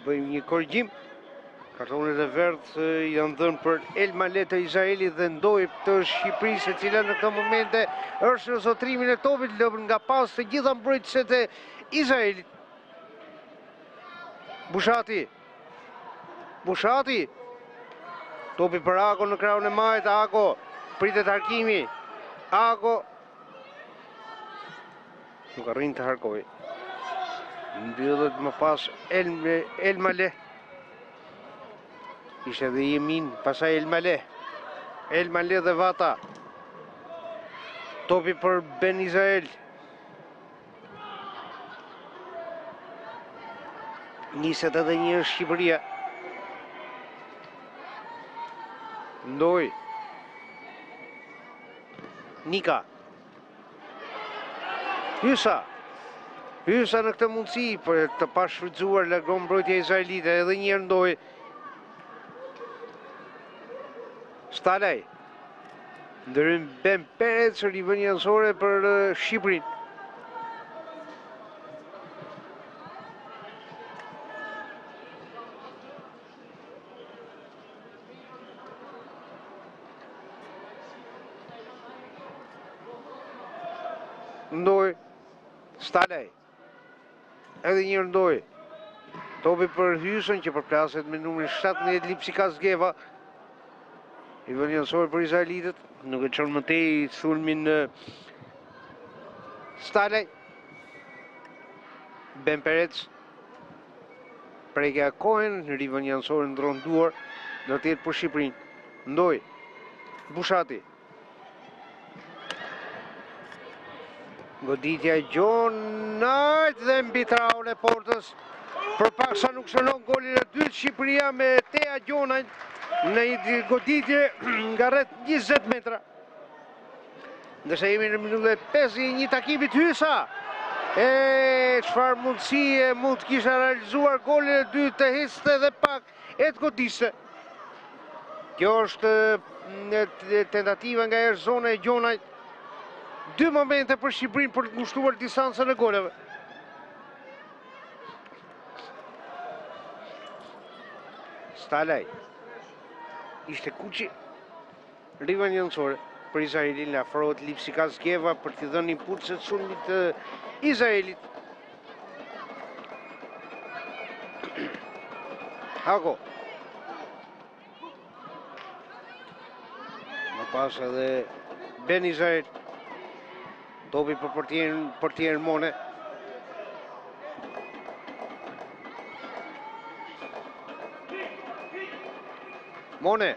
Bëjmë një korrigjim. Kartonët e verdhë janë dhënë për El Male të Izraelit dhe Ndoj të Shqipërisë, e cila në këto momente është në zotërimin e topit, lënë nga pas të gjitha mbrojtëset e Izraelit. Bushati. Bushati. Topi për Ago në krahun e majtë, Ago. Pritet harkimi. Ago. Nuk arrin të harkojë. Mbyllet më pas El, El Male. Ishte edhe Jemin, pastaj El Male. El Male dhe Vata. Topi për Ben Izrael. Niset edhe një herë Shqipëria. Ndoj. Nika. Hysa. Hysa në këtë mundësi për të pashfrytëzuar largon mbrojtja izraelite edhe një herë Ndoj. Stalaj. Ndërhyn Ben Perec, rivënie anësore për Shqipërinë. Ndoj, Stalaj, edhe një herë Ndoj, topi për Hysën që përplaset me numrin 17 Lipsikas Geva, rivënie anësore për izraelitët, nuk e çon më tej sulmin Stalaj, Ben Perec, Prekja Cohen, rivënie anësore ndërron duar, do të jetë për Shqipërinë. Ndoj, Bushati. Goditja e Gjonajt dhe mbi traun e portës. Për pak sa nuk shënon golin e dytë Shqipëria me Tea Gjonajt në një goditje nga rreth 20 metra. Ndërsa jemi në minutën e 51 të takimit Hysa. E çfarë mundësie mund të kishte realizuar golin e dytë të ecte edhe pak e të godiste. Kjo është tentativa nga jashtë zone e Gjonajt. Dy momente për Shqipërinë për të ngushtuar distancën e golave. Stalaj. Ishte Kuçi. Rivënie anësore për Izraelin, afrohet Lipsikas Geva për t'i dhënë impulset sulmit të Izraelit. Hako. Më pas edhe Ben Izrael. Topi për portierin, portierin Mone. Mone.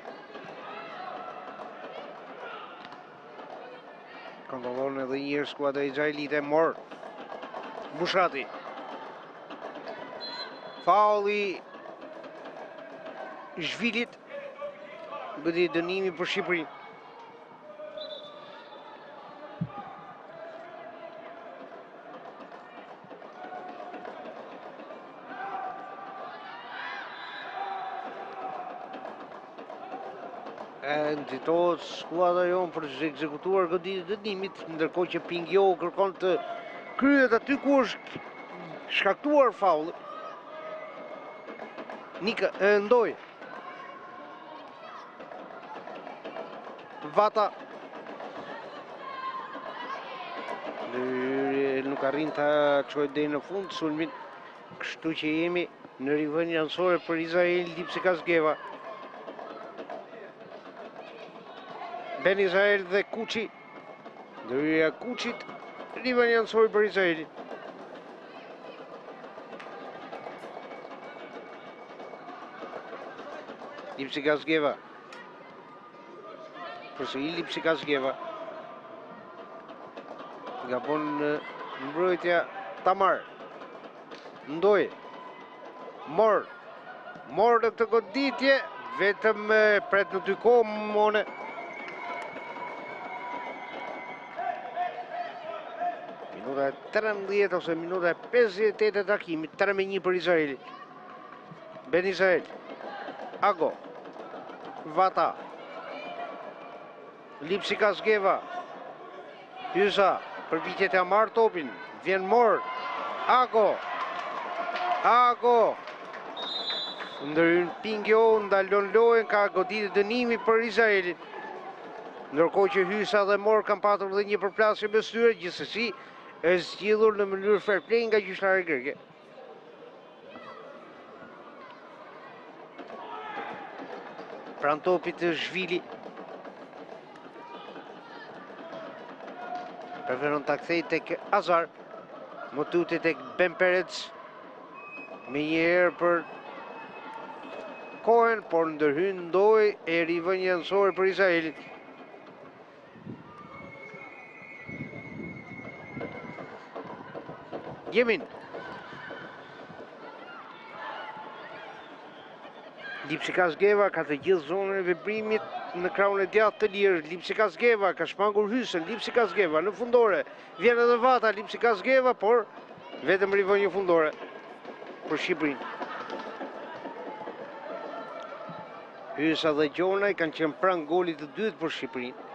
Kontrollon edhe një herë skuadra izraelite, Mor. Bushati. Faulli i Zhvilit. Goditje dënimi për Shqipërinë. E nxitohet skuadra jonë për të ekzekutuar goditjet e dënimit, ndërkohë që Pingjo kërkon të kryhet aty ku është shkaktuar faulli. Nika, e ndoj. Vata. Nuk arrin ta çojë deri në fund sulmin. Kështu që jemi në rivënie anësore për Izraelin Lipsikas Geva. Ben Izrael dhe Kuçi. Ndërhyrja e Kuçit, rivënie anësore për Izraelin. Lipsikas Geva. Përsëri Lipsikas Geva. Gabon në mbrojtja Tamar. Ndoj. Mor. Mor në këtë goditje. Vetëm pret në dy kohë Mone. Minuta e 13 ose minuta e 58 e takimit, 3 me 1 për Izraelin. Ben Izrael. Ago. Vata. Lipsikas Geva. Hysa. Përpiqet t'ia marrë topin. Vjen Mor. Ago. Ago. Ndërhyn Pingjo, ndalon lojën, ka goditje dënimi për Izraelin. Ndërkohë që Hysa dhe Mor kanë patur dhe një përplasje mes tyre, gjithsesi është zgjidhur në mënyrë fair play nga gjyqtarët greke. Pranë topit Zhvili. Preferon ta kthejë tek Azar. Më tutje tek Ben Perec. Menjëherë për Cohen, por ndërhyn Ndoj e rivënie anësore për Izraelin. Jemin. Lipsikas Geva ka të gjithë zonën e veprimit. në krahun e djathtë të lirë, Lipsi Kazgeva, ka shmangur Hysën, Lipsi Kazgeva në fundore, vjen edhe Vata, Lipsi Kazgeva, por vetëm rivënie fundore për Shqipërinë. Hysa dhe Gjonaj kanë qenë pranë golit të dytë për Shqipërinë.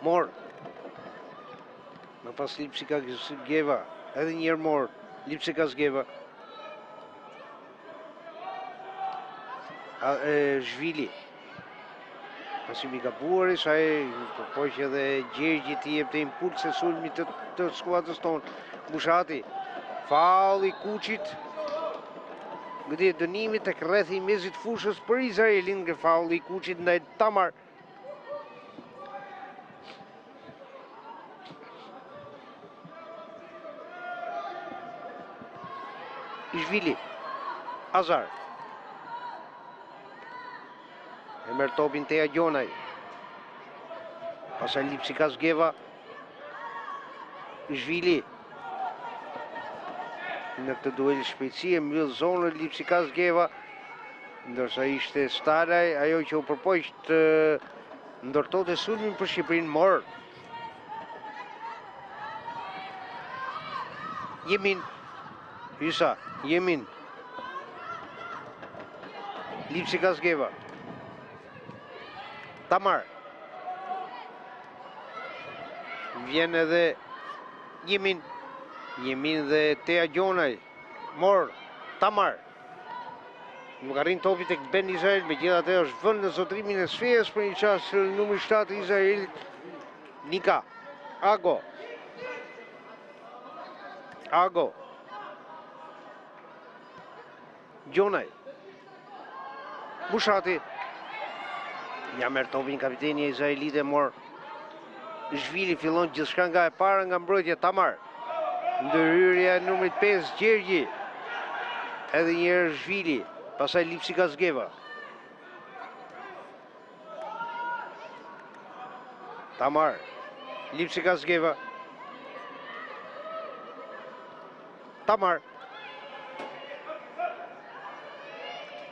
Mor. Më pas Lipsi Kazgeva. Edhe një herë Mor. Lipsi Kazgeva. Zhvili. Pasim i gabuar i saj, u përpoq edhe Gjergji t'i jepte impulse sulmit të, të skuadrës tonë. Bushati, faulli i Kuçit, goditje dënimi tek rrethi i mesit fushës për Izraelin, nga faulli i Kuçit ndaj Tamar. Ishvili, Azar. E merr topin Tea Gjonaj. Pastaj Lipsi Kazgeva. Zhvili. Në këtë duel shpejtësie mbyll zonën Lipsi Kazgeva. Ndërsa ishte Stalaj, ajo që u përpoq të ndërtonte sulmin për Shqipërinë, Mor. Jemin. Hysa, Jemin. Lipsi Kazgeva. Tamar. Vjen edhe Jemin. Jemin dhe Tea Gjonaj. Mor, Tamar. Nuk arrin topi tek Ben Izrael, megjithatë është vënë në zotërimin e sferës për një çast numri 7 i Izraelit. Nika. Ago. Ago. Gjonaj. Bushati. Ia merr topin kapiteni izraelite Mor. Zhvili fillon gjithçka nga e para nga mbrojtja Tamar. Ndërhyrja e numrit 5 Gjergji. Edhe një herë Zhvili, pastaj Lipsi Kazgeva. Tamar. Lipsi Kazgeva. Tamar.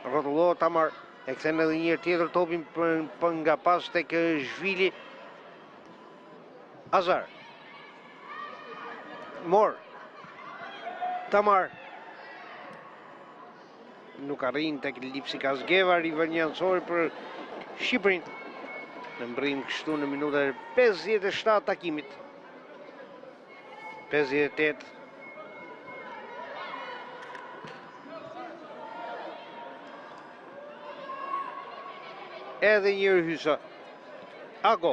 Rrotullohet Tamar. E kthen edhe një herë tjetër topin për, për nga pas tek Zhvili. Azar. Mor. Tamar. Nuk arrin tek Lipsi Kazgeva, rivënie anësore për Shqipërinë. Ne mbërrijmë kështu në minutën e 57 takimit. 58. Edhe një herë Hysa. Ago.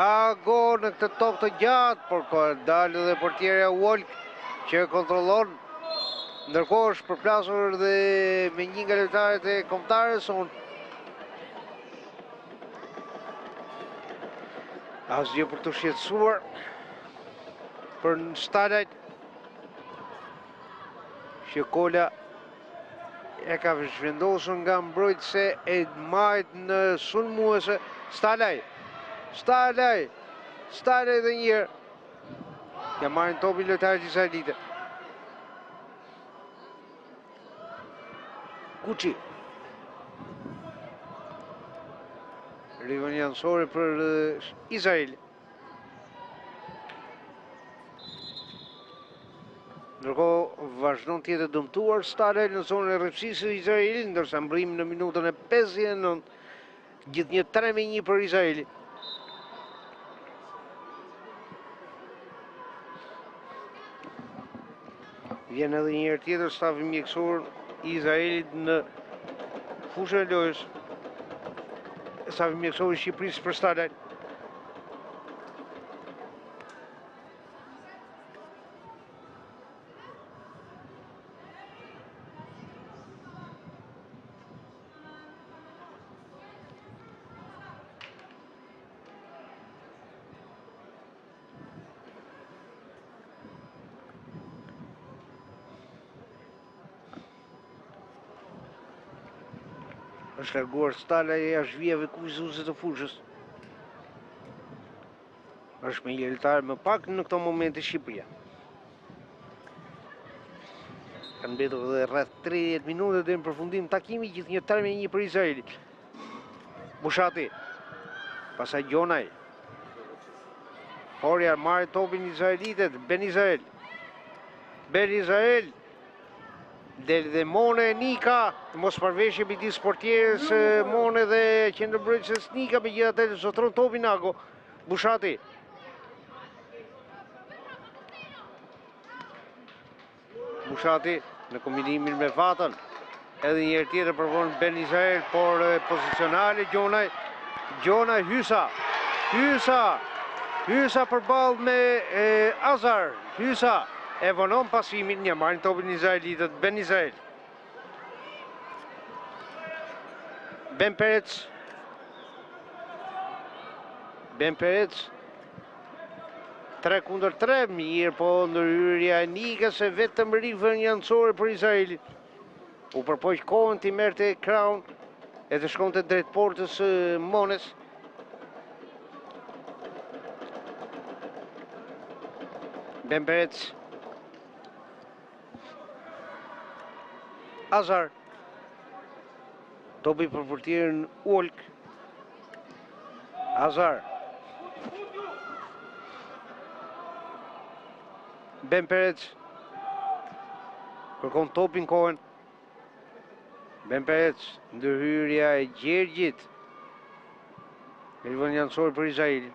Ago në këtë top të gjatë, por ka dalë dhe portierja Wolk që e kontrollon. Ndërkohë është përplasur dhe me një nga lojtarët e kombëtares sonë. Asgjë për t'u shqetësuar për Stalajt që Kola e ka zhvendosur nga mbrojtëse e majtë në sulmuese Stalaj Stalaj Stalaj dhe një herë ia marrin topin lojtarët izraelite Kuçi. Rivënie anësore për eh, Izrael. Ndërkohë vazhdon të jetë dëmtuar Stalaj në zonën e rreptësisë së Izraelit, ndërsa mbërrijmë në minutën e 59, gjithnjë 3 me 1 për Izraelin. Vjen edhe një herë tjetër stafi mjekësor i Izraelit në fushën e lojës. Stafi mjekësor i Shqipërisë për Stalajn. Është larguar Stalaj jashtë vijave kufizuese të fushës. Është me një lojtar më pak në këto momente Shqipëria. Kanë mbetur dhe rreth 30 minuta deri në përfundim takimi gjithnjë 3-1 për Izraelin. Bushati. Pastaj Gjonaj. Por ia marrin topin izraelitët, Ben Izrael. Ben Izrael. Del dhe Mone Nika, mosmarrëveshje midis portieres Mone dhe qendërmbrojtëses Nika, megjithatë zotëron topin Ago. Bushati. Bushati në kombinimin me Vatën. Edhe një herë tjetër provon Ben Izrael, por pozicionale Gjonaj. Gjonaj Hysa. Hysa. Hysa përballë me Azar. Hysa e vonon pasimin, ia marrin topin izraelitët Ben Izrael. Ben Perec. Ben Perec. 3 kundër 3, mirëpo ndërhyrja e Nikës e vetëm rivënie anësore për Izraelin. U përpoq Kohen t'i merrte krahun e të shkonte drejt portës së Mones. Ben Perec. Azar. Topi për portierin Ulk. Azar. Ben Perec. Kërkon topin Kohen. Ben Perec, ndërhyrja e Gjergjit. Rivënie anësore për Izraelin.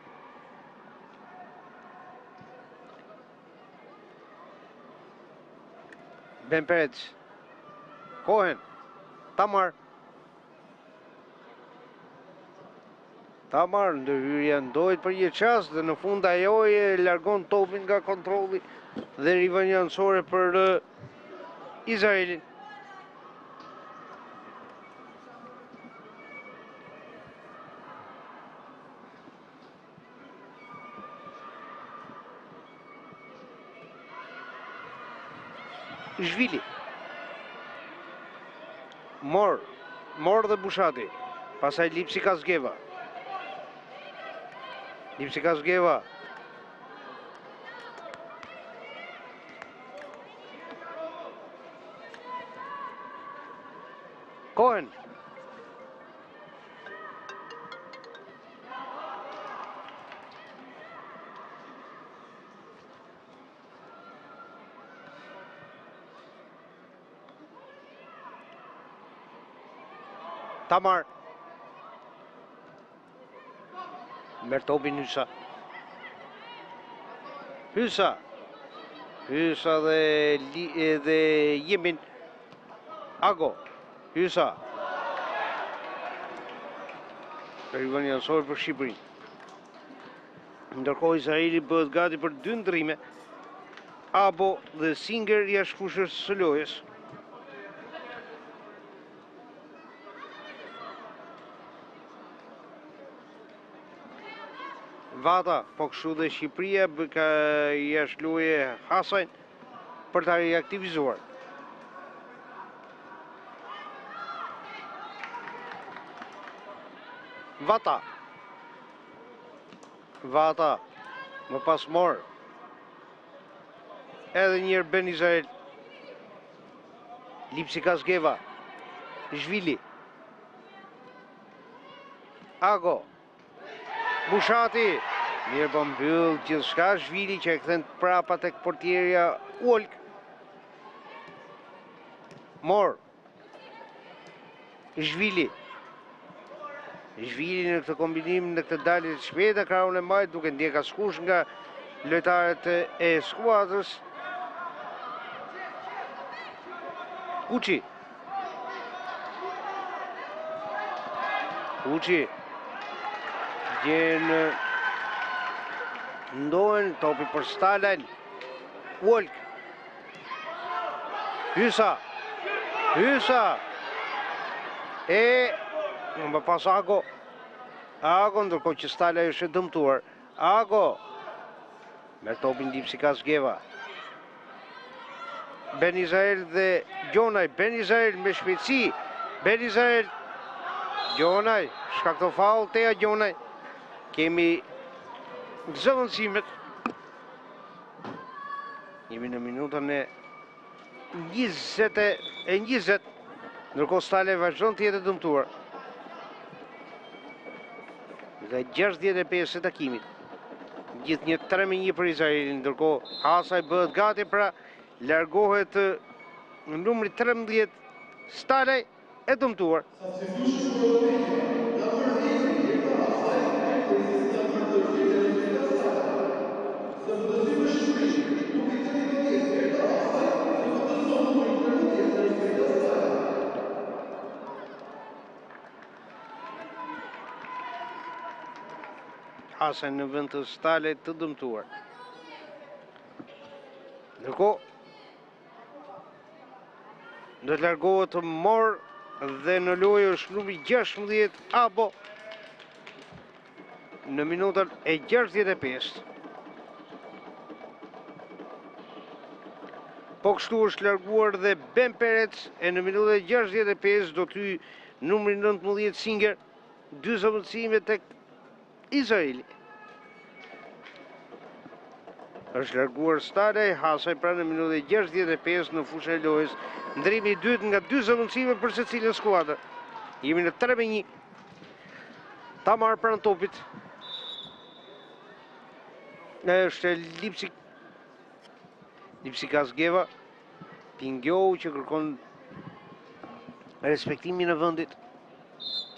Ben Perec. Kohen. Tamar. Tamar, ndërhyrja ndojt për një çast dhe në fund ajo e largon topin nga kontrolli dhe rivënie anësore për Izraelin. Zhvili. Mor, Mor dhe Bushati. Pastaj Lipsi Kazgeva. Lipsi Kazgeva. Kohen. Tamar. Merr topin Hysa. Hysa. Hysa dhe, dhe Jemin. Ago. Hysa. Rivënie anësore për Shqipërinë. Ndërkohë Izraeli bëhet gati për dy ndërrime. Abo dhe Singer jashtë fushës së lojës. Vata, po kështu dhe Shqipëria ka jashtë loje Hasajn për ta riaktivizuar. Vata. Vata. Më pas Mor. Edhe njëherë Ben Izrael. Lipsi Kazgeva. Zhvili. Ago. Bushati. Mirëpo mbyll gjithçka Zhvili që e kthen prapa tek portierja Uolk. Mor. Zhvili. Zhvili në këtë kombinim, në këtë dalje të shpejtë në krahun e majtë, nuk e ndjek askush nga lojtarët e skuadrës. Kuçi. Kuçi. Gjen Ndohen, topi për Stalajn. Uolk. Hysa. Hysa. E më pas Ago. Ago, ndërkohë që Stalaj është e dëmtuar. Ago. Merr topin Lipsi Kazgeva. Ben Izrael dhe Gjonaj. Ben Izrael me shpejtësi. Ben Izrael. Gjonaj. Shkakton faull Tea Gjonaj. Kemi. zëvendësimet. Jemi në minutën e 20 e 20, ndërkohë Stalaj vazhdon të jetë e dëmtuar. Dhe 65 e takimit. Gjithnjë 3 me 1 për Izraelin, ndërkohë Hasaj bëhet gati pra largohet numri 13 Stalaj e dëmtuar. Hasaj në vend të Stalajt të dëmtuar. Ndërkohë, Do të largohet Mor dhe në lojë është numri 16 Abo në minutën e 65. Po kështu është larguar dhe Ben Perec e në minutën e 65 do të hyjë numri 19 Singer, dy zëvendësime tek Izraeli. Është larguar Stalaj, Hasaj pra në minutën e 65 në fushën e lojës. Ndërrimi i dytë nga dy zëvendësime për secilën skuadër. Jemi në 3 me 1. Tamar pranë topit. Është Lipsi Lipsi Gazgeva. Pingjo që kërkon respektimin e vendit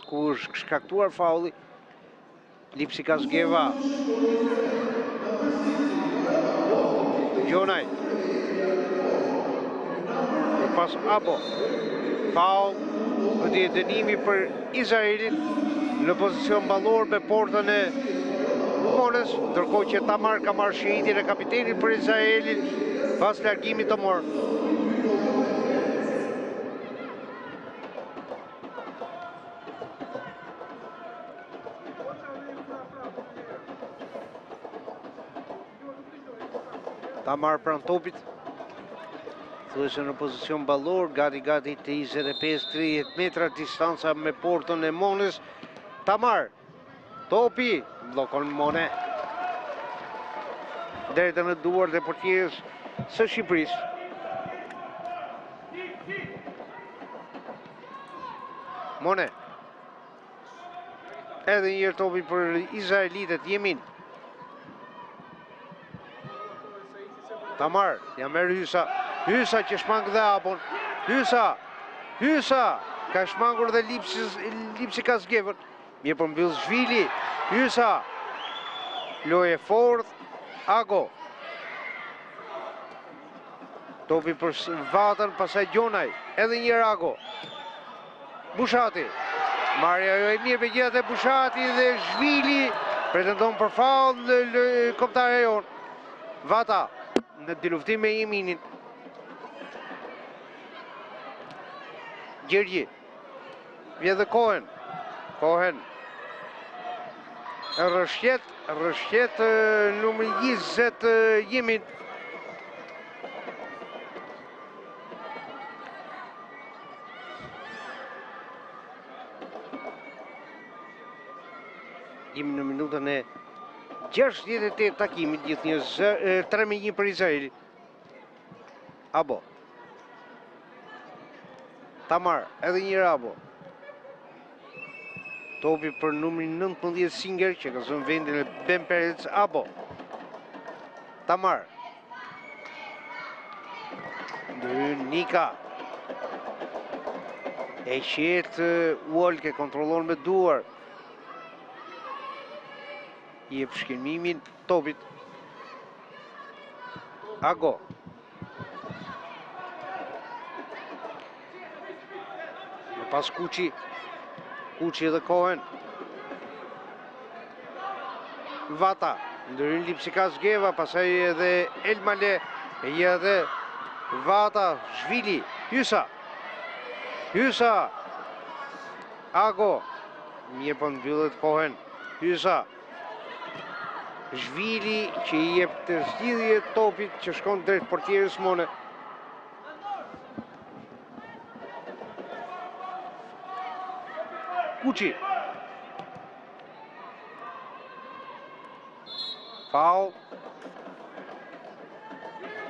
ku është shkaktuar faulli. Lipsi Gazgeva. Gjonaj. Më pas Abo. Faull. Do të jetë dënimi për Izraelin në pozicion ballor me portën e Monës, ndërkohë që Tamar ka marrë shiritin e kapitenit për Izraelin pas largimit të Mor. Tamar pranë topit. Thuajse në pozicion ballor, gati gati të 25-30 metra distanca me portën e Monës. Tamar, topi, bllokon Mone. Drejt në duart e portieres së Shqipërisë. Mone. Edhe një herë topi për izraelitët, Jemin. Tamar, ia merr Hysa. Hysa që shmang dhe Abon. Hysa, Hysa, ka shmangur dhe Lipsi, Lipsi Kazgevën. Mirë po mbyll Zhvili, Hysa. Lojë e fortë, Ago. Topi për Vatën, pastaj Gjonaj, edhe një herë Ago. Bushati, marrja jo e mirë megjithatë Bushati dhe Zhvili, pretendon për faull në kombëtarja jonë. Vata, në dyluftim me Jeminin. Gjergji, vjen dhe Kohen, Kohen, rrëshqet, rrëshqet numri 20 Jemin. Jemi në minutën e 68 takimit, gjithnjë 3 me 1 për Izraelin. Abo. Tamar, edhe një herë Abo. Topi për numrin 19 Singer, që ka zënë vendin e Ben Perec, Abo. Tamar. Ndërhyn Nika. E qetë Uolk e kontrollon me duar. I jep shkelmimin topit. Ago. Më pas Kuçi. Kuçi dhe Kohen. Vata. Ndërhyn Lipsikas Geva, pastaj edhe Elmale, e një edhe Vata, Zhvili, Hysa. Hysa. Ago. Mirë po mbyllet Kohen. Hysa. Zhvili që i jep të zgjidhje topit që shkon drejt portieres Mone. Kuçi. Faull.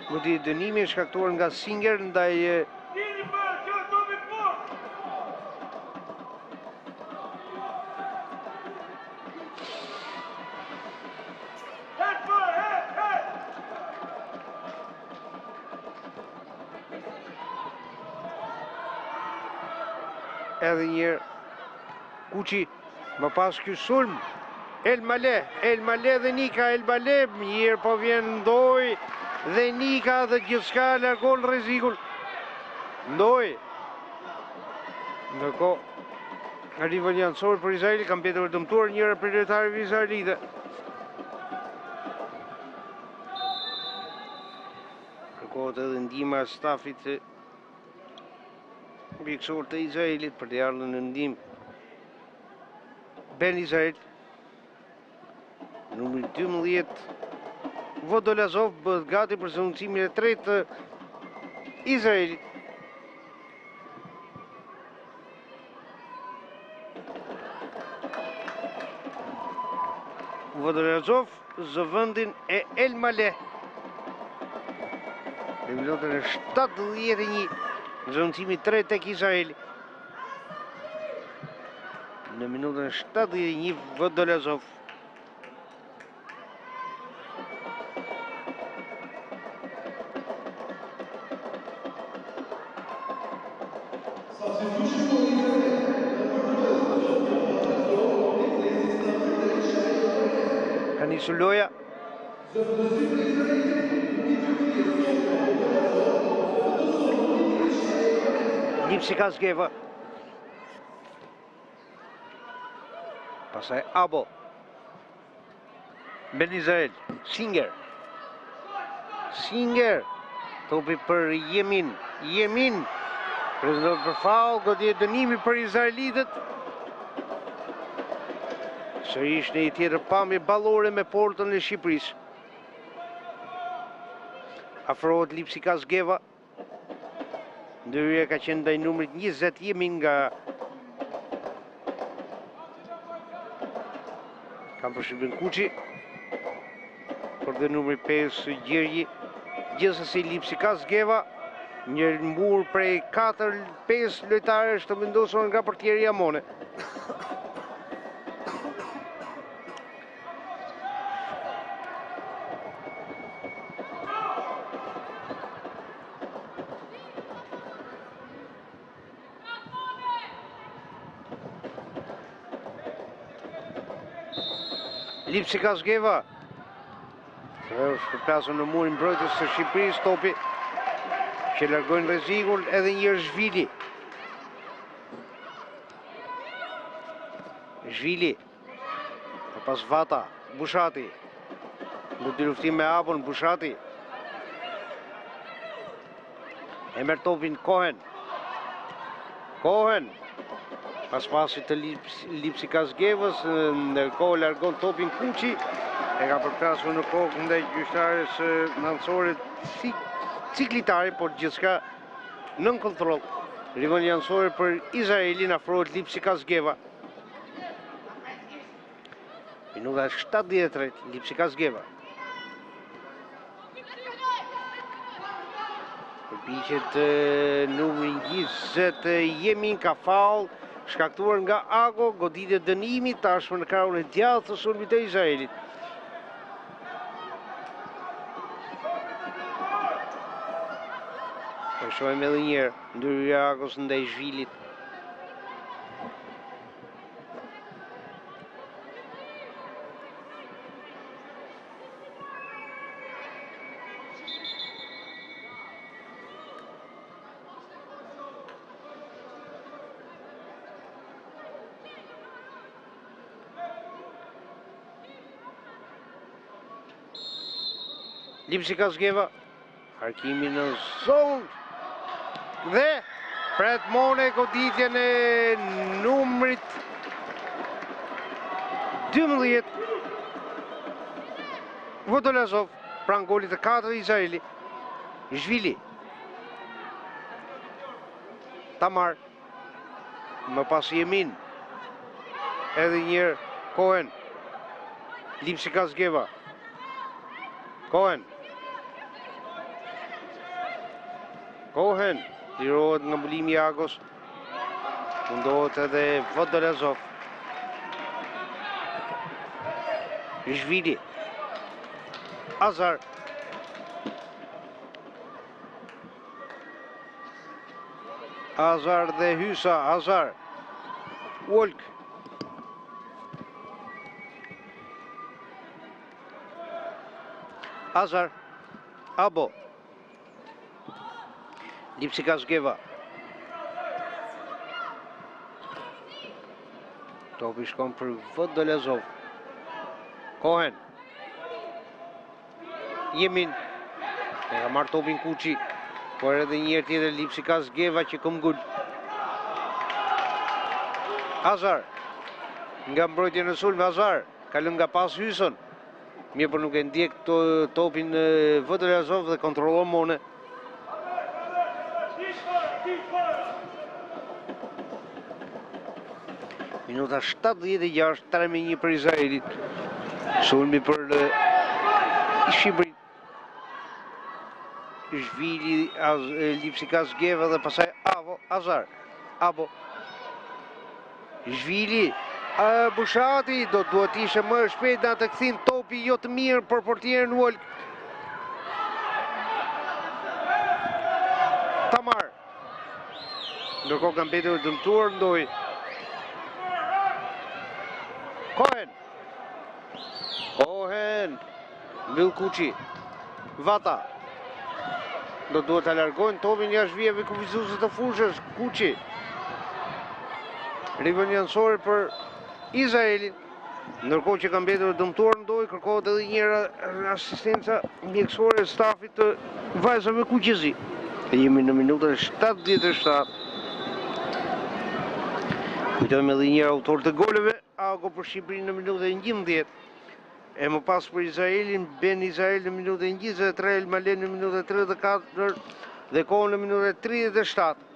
Goditje dënimi e shkaktuar nga Singer ndaj Edhe njëherë Kuçi Më pas ky sulm El Male, El Male dhe Nika, El Male, mirë po vjen Ndoj dhe Nika dhe gjithçka largon rrezikun. Ndoj. Ndërkohë, rivënie anësore për Izraelin, ka mbetur e dëmtuar njëra prej lojtareve izraelite. Kërkohet edhe ndihma e stafit mjekësor të Izraelit për t'i ardhur në ndihmë Ben Izrael numri 12 Vodolazov bëhet gati për zëvendësimin e tretë të Izraelit Vodolazov zë vendin e El Maleh. Në minutën e 71, zëvendësimi i tretë tek Izraeli. Në minutën e 71, Vodolazov. Ka nisur loja. Lipsi ka zgeva. Pastaj Abo. Ben Izrael, Singer. Singer. Topi për Jemin. Jemin. Pretendohet për faull, goditje dënimi për izraelitët. Sërish në një tjetër pamje ballore me portën e Shqipërisë. Afrohet Lipsi Kasgeva. Ndërhyrja ka qenë ndaj numrit 20 Jemin nga Kam përshtypjen Kuçi Por dhe numri 5 Gjergji Gjithsesi Lipsi Kasgeva Një mur prej 4-5 lojtarësh të vendosur nga portieri Amone Lipsi Kasgeva është përplasur në murin mbrojtës të Shqipërisë topi që largojnë rrezikun edhe një herë Zhvili Zhvili Më pas Vata, Bushati. Në dyluftim me Abon, Bushati. E merr topin Kohen. Kohen. Pas pasit të Lipsi Kasgevës, ndërkohë largon topin Kuçi. E ka përplasur në kokë ndaj gjyqtares anësore Ciklitari, por gjithçka nën kontroll. Rivënie anësore për Izraelin, afrohet Lipsi Kasgeva. Minuta 73, Lipsi Kasgeva. Përpiqet numri 20 Jemin ka faull, shkaktuar nga Ago, goditje dënimi, tashmë në krahun e djathtë të sulmit të Izraelit. Po shohim edhe një herë, ndërhyrja e Agos ndaj Zhvilit. Lipsi Kasgeva Harkimi në zonë dhe pret Mone goditjen e numrit 12 Vodolazov pranë golit të katërt Izraeli Zhvili Tamar Më pas Jemin. Edhe njëherë Kohen. Lipsi Kasgeva. Cohen. Cohen lirohet nga mbulimi i Agos. Mundohet edhe Vodolazov. Zhvili. Azar. Azar dhe Hysa, Azar. Wolk. Azar. Abo. Lipsikas Geva. Topi shkon për Vodolazov. Cohen. Jemin. E ka marrë topin Kuçi. Por edhe një herë tjetër Lipsikas Geva që këmbëngul. Azar. Nga mbrojtja në sulm Azar. Ka lënë nga pas Hysën. Mirëpo nuk e ndjek topin Vodolazov dhe kontrollon Mone. Minuta 76, 3 me 1 për Izraelin. Sulmi për Shqipërinë. Zhvili, Lipsikas Geva dhe pastaj Avo, Azar. Abo. Zhvili, Bushati, do duhet të ishe më shpejt në atë kthim topi jo të mirë për portierin Wolk. Tamar. Ndërkohë ka mbetur dëmtuar Ndoj. Cohen. Cohen. Mbyll Kuçi. Vata. Do duhet ta largojnë topin jashtë vijave kufizuese të fushës. Kuçi. Rivënie anësore për Izraelin. Ndërkohë që ka mbetur dëmtuar Ndoj, kërkohet edhe një herë asistenca mjekësore e stafit të vajzave kuqezi. Jemi në minutën 77. Kujtojmë edhe një herë autorët e goleve, Ago për Shqipërinë në minutën 11. E më pas për Izraelin, Ben Izrael në minutën 23, El Male në minutën 34 dhe Cohen në minutën 37.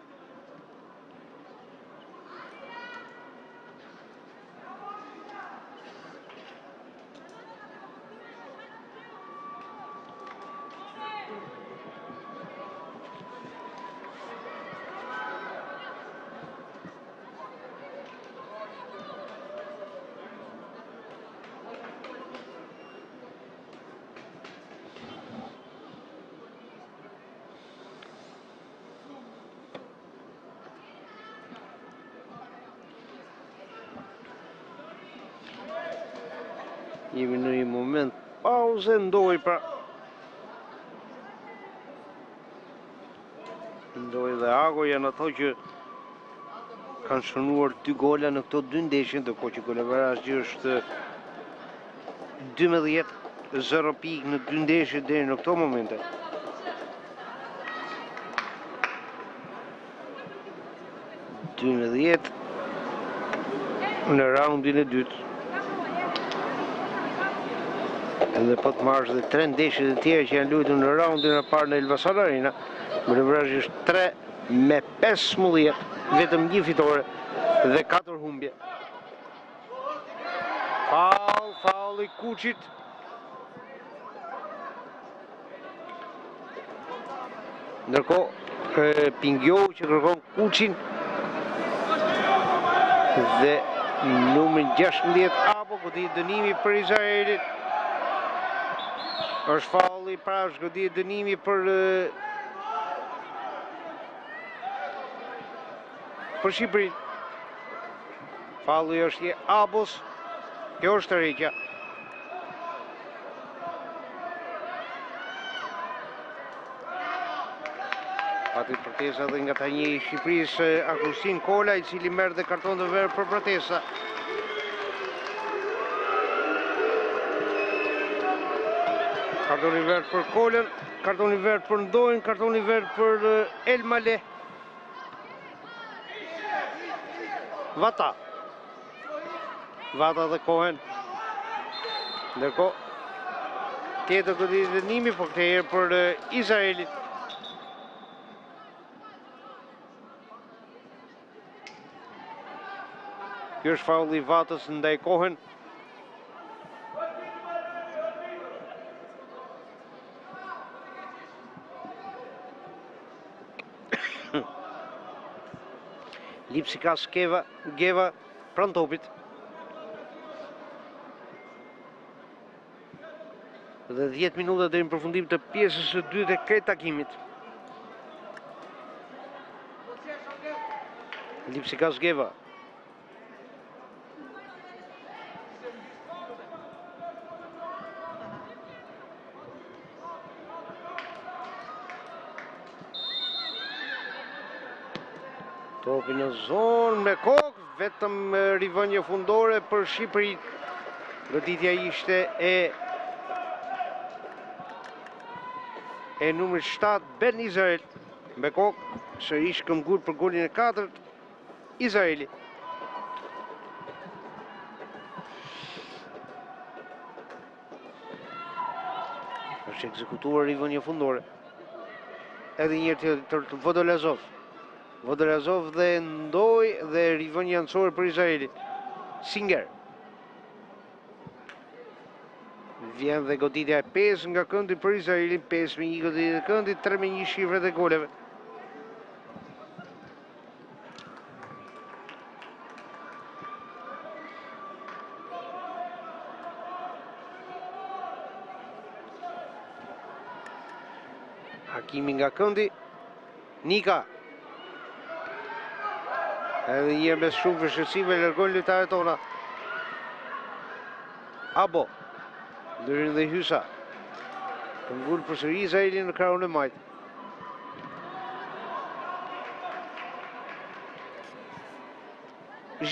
Jemi në një moment pauze Ndoj pra Ndoj dhe Ago janë ato që kanë shënuar dy gola në këto dy ndeshje, ndërkohë që golaverazhi është 12 0 pikë në dy ndeshje deri në këto momente. 12 në raundin e dytë. Edhe po të marrësh dhe tre ndeshjet e tjera që janë luajtur në raundin e parë në Elbasan Arena, golaverazhi është 3 me 15, vetëm një fitore dhe 4 humbje. Faull, faull i Kuçit. Ndërkohë, Pingjo që kërkon Kuçin dhe numrin 16 Abo goditje dënimi për Izraelin. Është faulli pra është goditje dënimi për për Shqipërinë. Faulli është i Abos. Kjo është tërheqja. Pati protesta dhe nga trajneri i Shqipërisë Agustin Kola, i cili merr dhe karton të verdhë për protesta. Karton i verdhë për Kolën, karton i verdhë për Ndojn, karton i verdhë për El Male. Vata. Vata dhe Cohen. Ndërkohë, tjetër goditje dënimi, por këtë herë për Izraelin. Ky është faulli i Vatës ndaj Cohen. Lipsikas Keva, Geva pranë topit. Dhe 10 minuta deri në përfundim të pjesës së dytë të krejt takimit. Lipsikas Geva. Topi në zonë me kokë, vetëm rivënie fundore për Shqipërinë. Goditja ishte e e numrit 7 Ben Izrael me kokë sërish këmbgul për golin e katërt Izraeli. Është ekzekutuar rivënia fundore. Edhe një herë tjetër të Vodolazov. Vodolazov dhe Ndoj dhe rivënia anësore për Izraelin. Singer. Vjen dhe goditja e 5 nga këndi për Izraelin, 5 me 1 goditje e këndit, 3 me 1 shifrat e goleve. Hakimi nga këndi. Nika. Edhe një herë mes shumë vështirësive largojnë lojtarët tona. Abo. Ndërhyn dhe Hysa. Këmbgul përsëri Izraeli në krahun e majtë.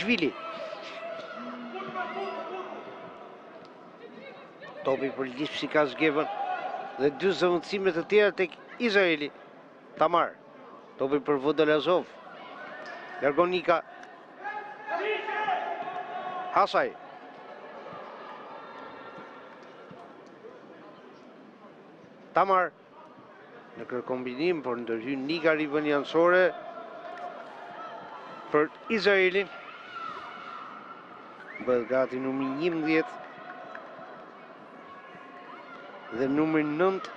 Zhvili. Topi për Lipsikas Gevën dhe dy zëvendësime të tjera tek Izraeli. Tamar. Topi për Vodolazov. Largon Nika. Hasaj. Tamar. Në kërkombinim, por ndërhyn Nika rivënie anësore për Izraelin. Bëhet gati numri 11 dhe numri 9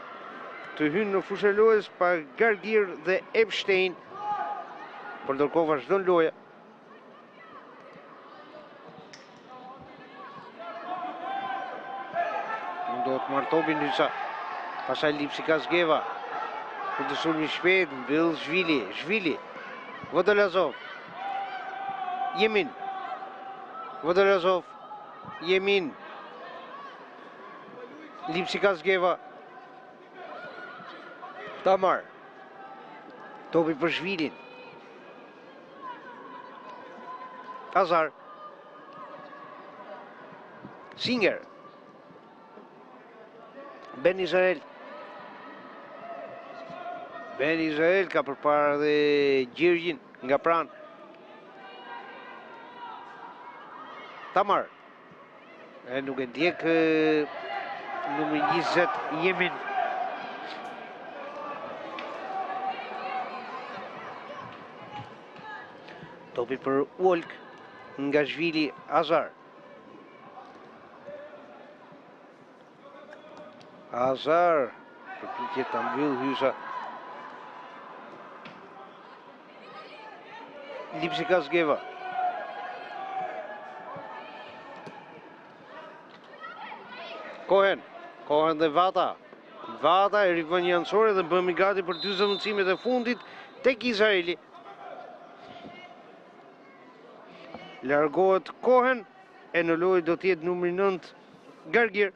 të hynë në fushë e lojës pa Gargir dhe Epstein. Por ndërkohë vazhdon loja. Mundohet të marrë topin Hysa. Pastaj Lipsikas Geva. Kundërsulm i shpejtë, mbyll Zhvili. Zhvili. Vodolazov. Jemin. Vodolazov. Jemin. Lipsikas Geva. Tamar. Topi për Zhvilin. Azar. Singer. Ben Israel. Ben Israel ka përpara dhe Gjergjin nga pranë. Tamar. E nuk e ndjek numri 20 Jemin. Topi për Uolk nga Zhvili Azar. Azar përpiqet ta mbyllë Hysa. Lipsikas Geva. Kohen, Kohen dhe Vata. Vata e rivënie anësore dhe bëhemi gati për dy zëvendësimet e fundit tek Izraeli. Largohet Kohen e në lojë do të jetë numri 9 Gargir.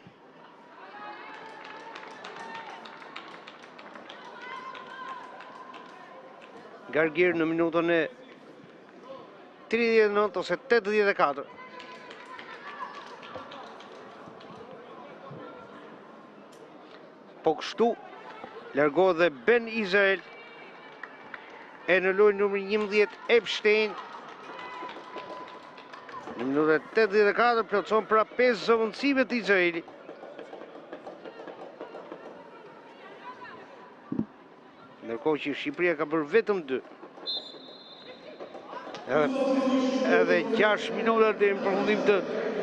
Gargir në minutën e 39 ose 84. Po kështu, largohet dhe Ben Israel e në lojë numri 11 Epstein në minutën 84 plotëson pra 5 zëvendësimet Izraeli. Ndërkohë që Shqipëria ka bërë vetëm 2. Edhe, edhe 6 minuta deri në përfundim të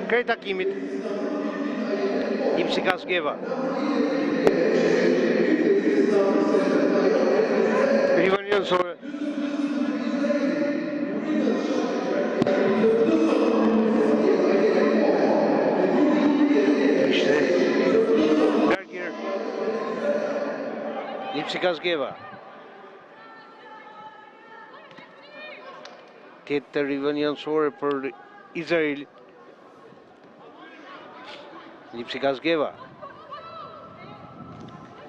krejt takimit. Lipsikas Geva. Rivënie anësore. Lipsi Kazgeva. Tjetër rivënie anësore për Izrael. Lipsi Kazgeva.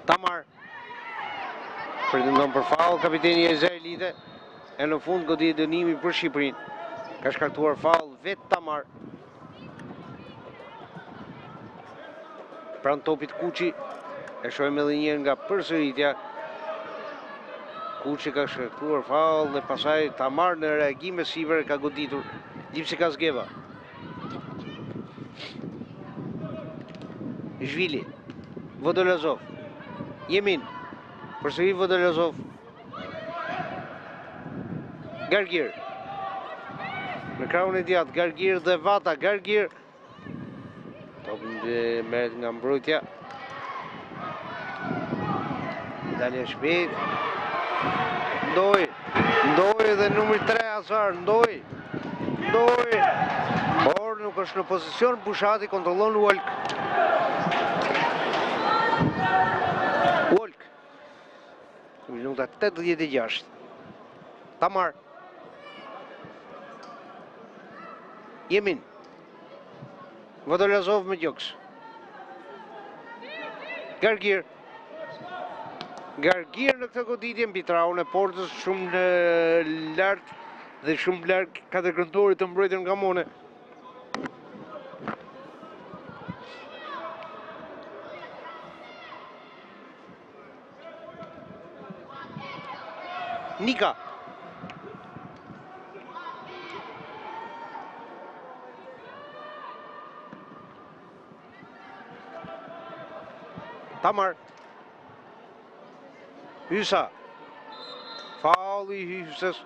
Tamar. Pretendon për faull kapiteni izraelite. E në fund goditje dënimi për Shqipërinë. Ka shkaktuar faull vetë Tamar. Pranë topit Kuçi, e shohim edhe një herë nga përsëritja. Kuçi ka shkaktuar faull dhe pastaj Tamar në reagim e sipër e ka goditur Lipsi Kazgeva. Zhvili, Vodolazov, Jemin, përsëri Vodolazov, Gargir. Në krahun e djathtë, Gargir dhe Vata, Gargir. Topi merret nga mbrojtja. Dalje shpejt. Ndoj, ndoj dhe numri 3 Azar, ndoj. Ndoj. Por nuk është në pozicion, Bushati kontrollon Uolk. Uolk. Minuta 86. Tamar. Jemin. Vodolazov me gjoks. Gargir. Gargir në këtë goditje mbi traun e portës shumë në lart dhe shumë larg katërkëndorit të mbrojtur nga Mone. Nika. Tamar. Hysa. Faulli i Hysës.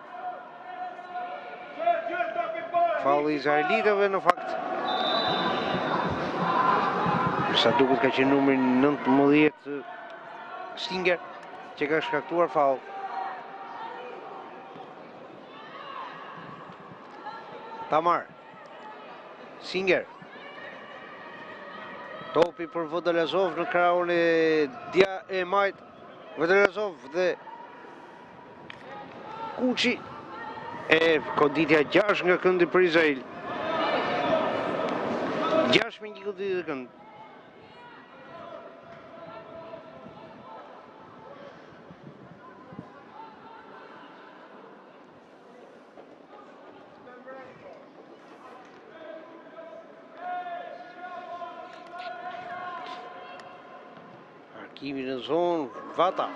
Faulli i izraelitëve në fakt. Sa duket ka qenë numri 19 Singer që ka shkaktuar faull. Tamar. Singer. Topi për Vodolazov në krahun e dja e majtë. Vodolazov dhe Kuçi e goditja 6 nga këndi për Izrael. 6 me një goditje të kënd. Kërkimi në zonë, Vata.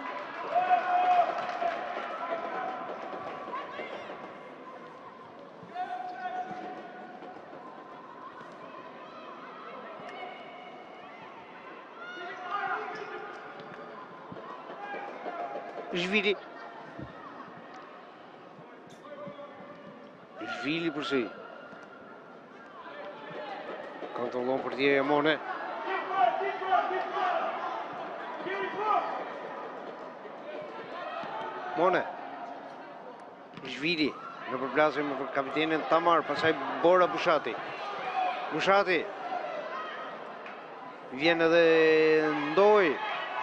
Zhvili. Zhvili përsëri. Kontrollon portieri Mone. Mone. Zhvili në përplasje me kapitenin Tamar, pastaj Bora Bushati. Bushati. Vjen edhe Ndoj.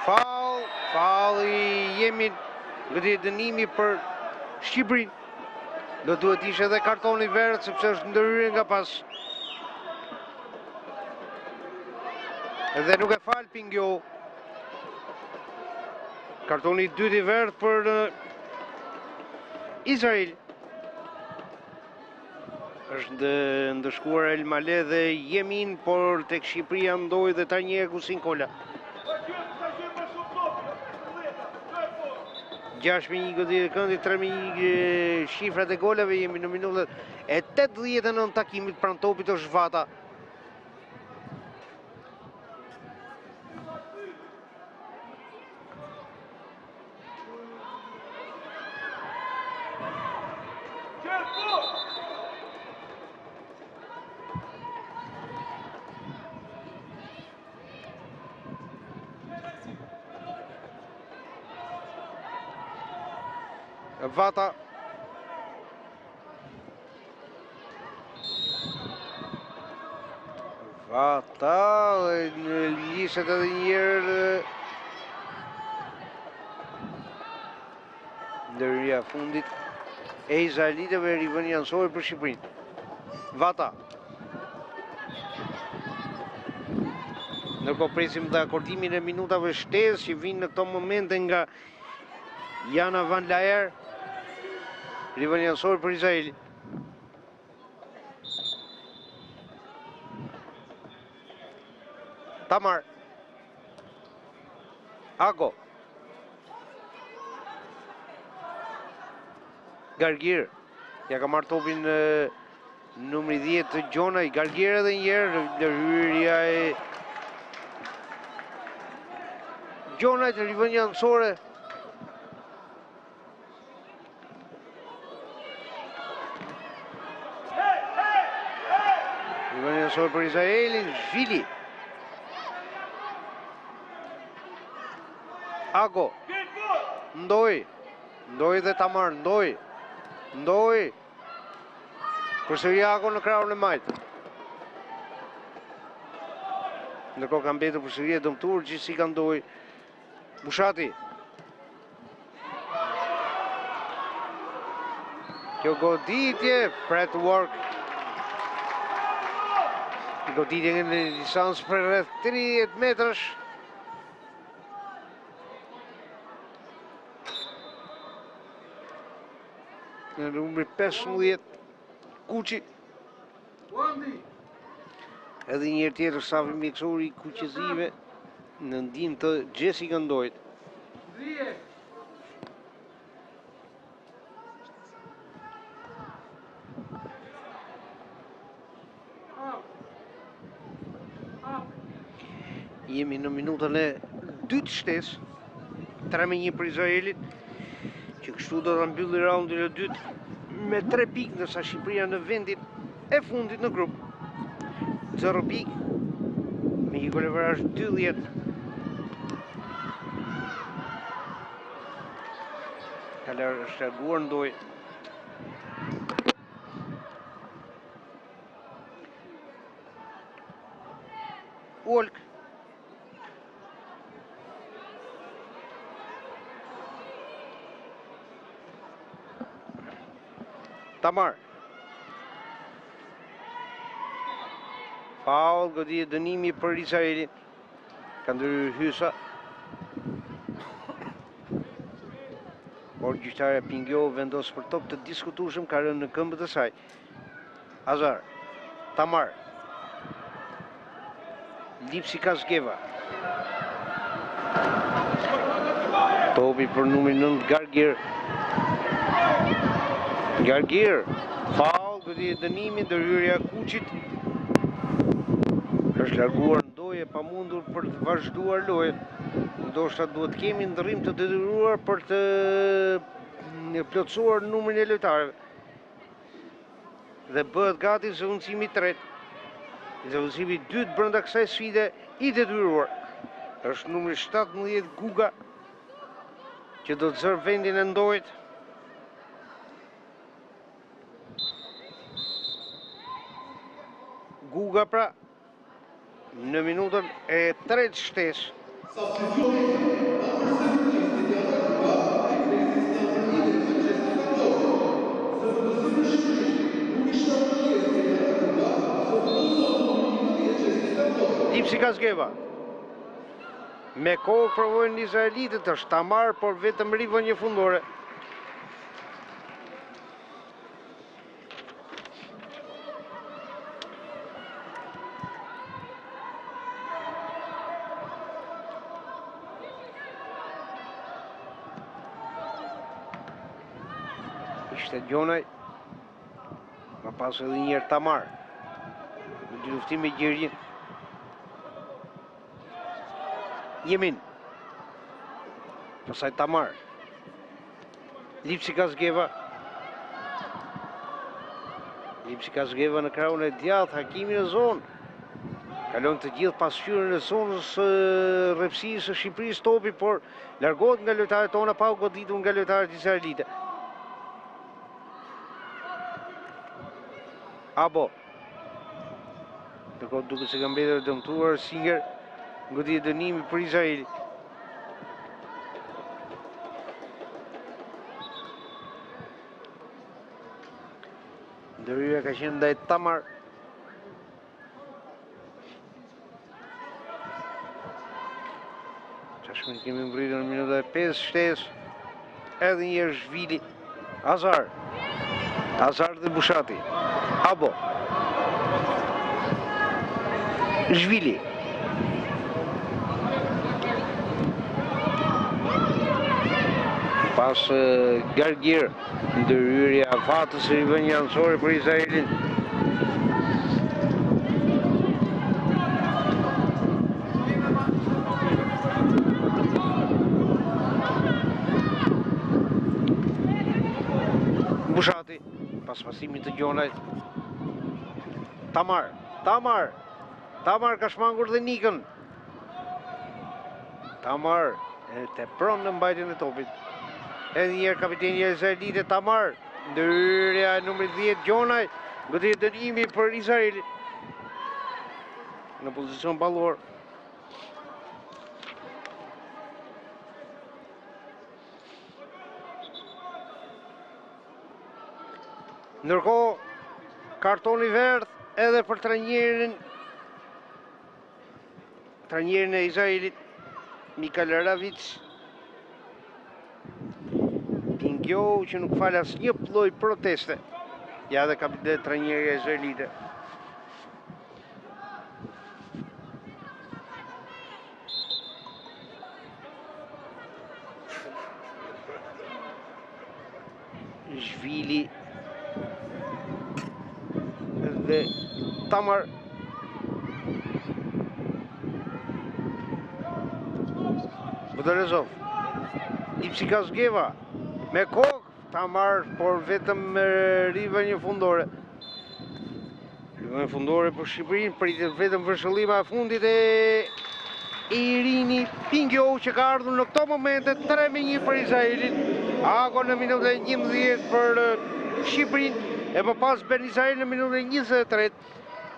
Faull, faull i Jemin. Goditje dënimi për Shqipërinë. Do duhet ishte edhe kartoni i verdhë, sepse është ndërhyrje nga pas. Edhe nuk e fal Pingjo. Kartoni i dytë i verdhë për Izrael. Është ndëshkuar El Male dhe Jemin, por tek Shqipëria Ndoj dhe Tarnjeku Sinkola. 6 me 1 goditje këndi, 3 me 1 shifrat e golave, jemi në minutët e 89 takimit pranë topit është Vata. Vata Vata dhe niset edhe njëherë. Ndërhyrja e fundit e izraelitëve rivënie anësore për Shqipërinë. Vata. Ndërkohë presim dhe akordimin e minutave shtesë që vijnë në këto momente nga Jana Van Laer. Rivënie anësore për Izraelin. Tamar. Ago. Gargir. Ia ka marrë topin numri 10 të Gjonaj. Gargir edhe njëherë. Ndërhyrja e Gjonaj te rivënia anësore. Rivënie anësore për Izraelin, Zhili. Ago. Ndoj. Ndoj dhe Tamar, ndoj. Ndoj. Përsëri Ago në krahun e majtë. Ndërkohë ka mbetur përsëri e dëmtuar Jessica Ndoj. Bushati. Kjo goditje, pret work. Goditje në një distancë prej rreth 30 metrash. Në numri 15, Kuçi. Edhe një herë tjetër stafi mjekësor i kuqezinjve në ndihmë të Jessica Ndojit. Jemi në minutën e dytë shtesë, 3 me 1 për Izraelin, që kështu do ta mbylli raundin e dytë me 3 pikë, ndërsa Shqipëria në vendin e fundit në grup. 0 pikë, me një golaverazh 12. Ka larë është larguar Ndoj. Ulk. Tamar. Faull, goditje dënimi për Izraelin. Ka ndërhyrë Hysa. Por gjyqtarja Pingjo vendos për top të diskutueshëm ka rënë në këmbët e saj. Azar. Tamar. Lipsi Kazgeva. Topi për numrin 9 Gargir. Gargir. Faull, goditje dënimi, ndërhyrja e Kuçit. Është larguar Ndoj e pamundur për të vazhduar lojën. Ndoshta duhet të kemi ndërrim të detyruar për të plotësuar numrin e lojtarëve. Dhe bëhet gati zëvendësimi i tretë. Zëvendësimi i dytë brenda kësaj sfide i detyruar. Është numri 17 Guga që do të zërë vendin e Ndojit. Guga pra Në minutën e tretë shtesë. Lipsi Kazgeva. Me kokë provojnë izraelitët është Tamar, por vetëm rivënie fundore. Ishte Gjonaj Më pas edhe njëherë Tamar Në dyluftim me Gjergjin Jemin Pastaj Tamar Lipsi Kazgeva. Lipsi Kazgeva në krahun e djathtë, Hakimi në zonë. Kalon të gjithë pasqyrën e zonës së rreptësisë së Shqipërisë topi, por largohet nga lojtarët tona pa u goditur nga lojtarët izraelite. Abo. Ndërkohë duket se ka mbetur e dëmtuar Singer, goditje dënimi për Izraelin. Ndërhyrja ka qenë ndaj Tamar. Tashmë kemi mbërritur në minuta e 5 shtesë. Edhe një herë Zhvili. Azar. Azar dhe Bushati. Abo. Zhvili. Pas Gargir. Ndërhyrja e Fatës rivënie anësore për Izraelin. Bushati, pas pasimit të Gjonajt. Tamar, Tamar, Tamar ka shmangur dhe Nikën. Tamar e tepron në mbajtjen e topit. Edhe një herë kapiteni izraelit Tamar, ndërhyrja e numrit 10 Gjonaj, goditje dënimi për Izraelin. Në pozicion ballor. Ndërkohë, karton i verdhë edhe për trajnerin Trajnerin e Izraelit, Mikael Ravic, Pingjo që nuk fal asnjë lloj proteste. Ja dhe kapiteni trajneri izraelit. Zhvili dhe Tamar Budarezov Ipsikasgeva me kokë Tamar, por vetëm me rivënie fundore. Rivënie fundore për Shqipërinë, pritet vetëm vërshëllima e fundit e Irini Pingjo që ka ardhur në këto momente 3 me 1 për Izraelin. Ago në minutën e 11 për Shqipërinë, e më pas Ben Izrael në minutën e 23.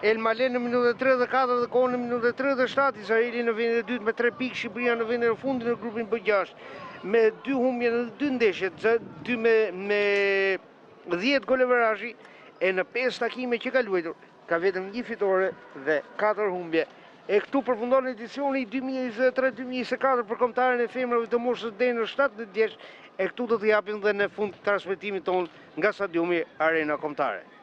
El Malen në minutën e 34 dhe Kohën në minutën e 37, Izraeli në vendin e dytë me 3 pikë, Shqipëria në vendin e fundit në grupin B6 me 2 humbje në 2 ndeshje, 2 me me 10 golaverazhi e në 5 takime që ka luajtur, ka vetëm një fitore dhe 4 humbje. E këtu përfundon edicioni 2023-2024 për kombëtaren e femrave të moshës deri në 17 vjeç, e këtu do të japim dhe në fund transmetimit tonë nga stadiumi Arena Kombëtare.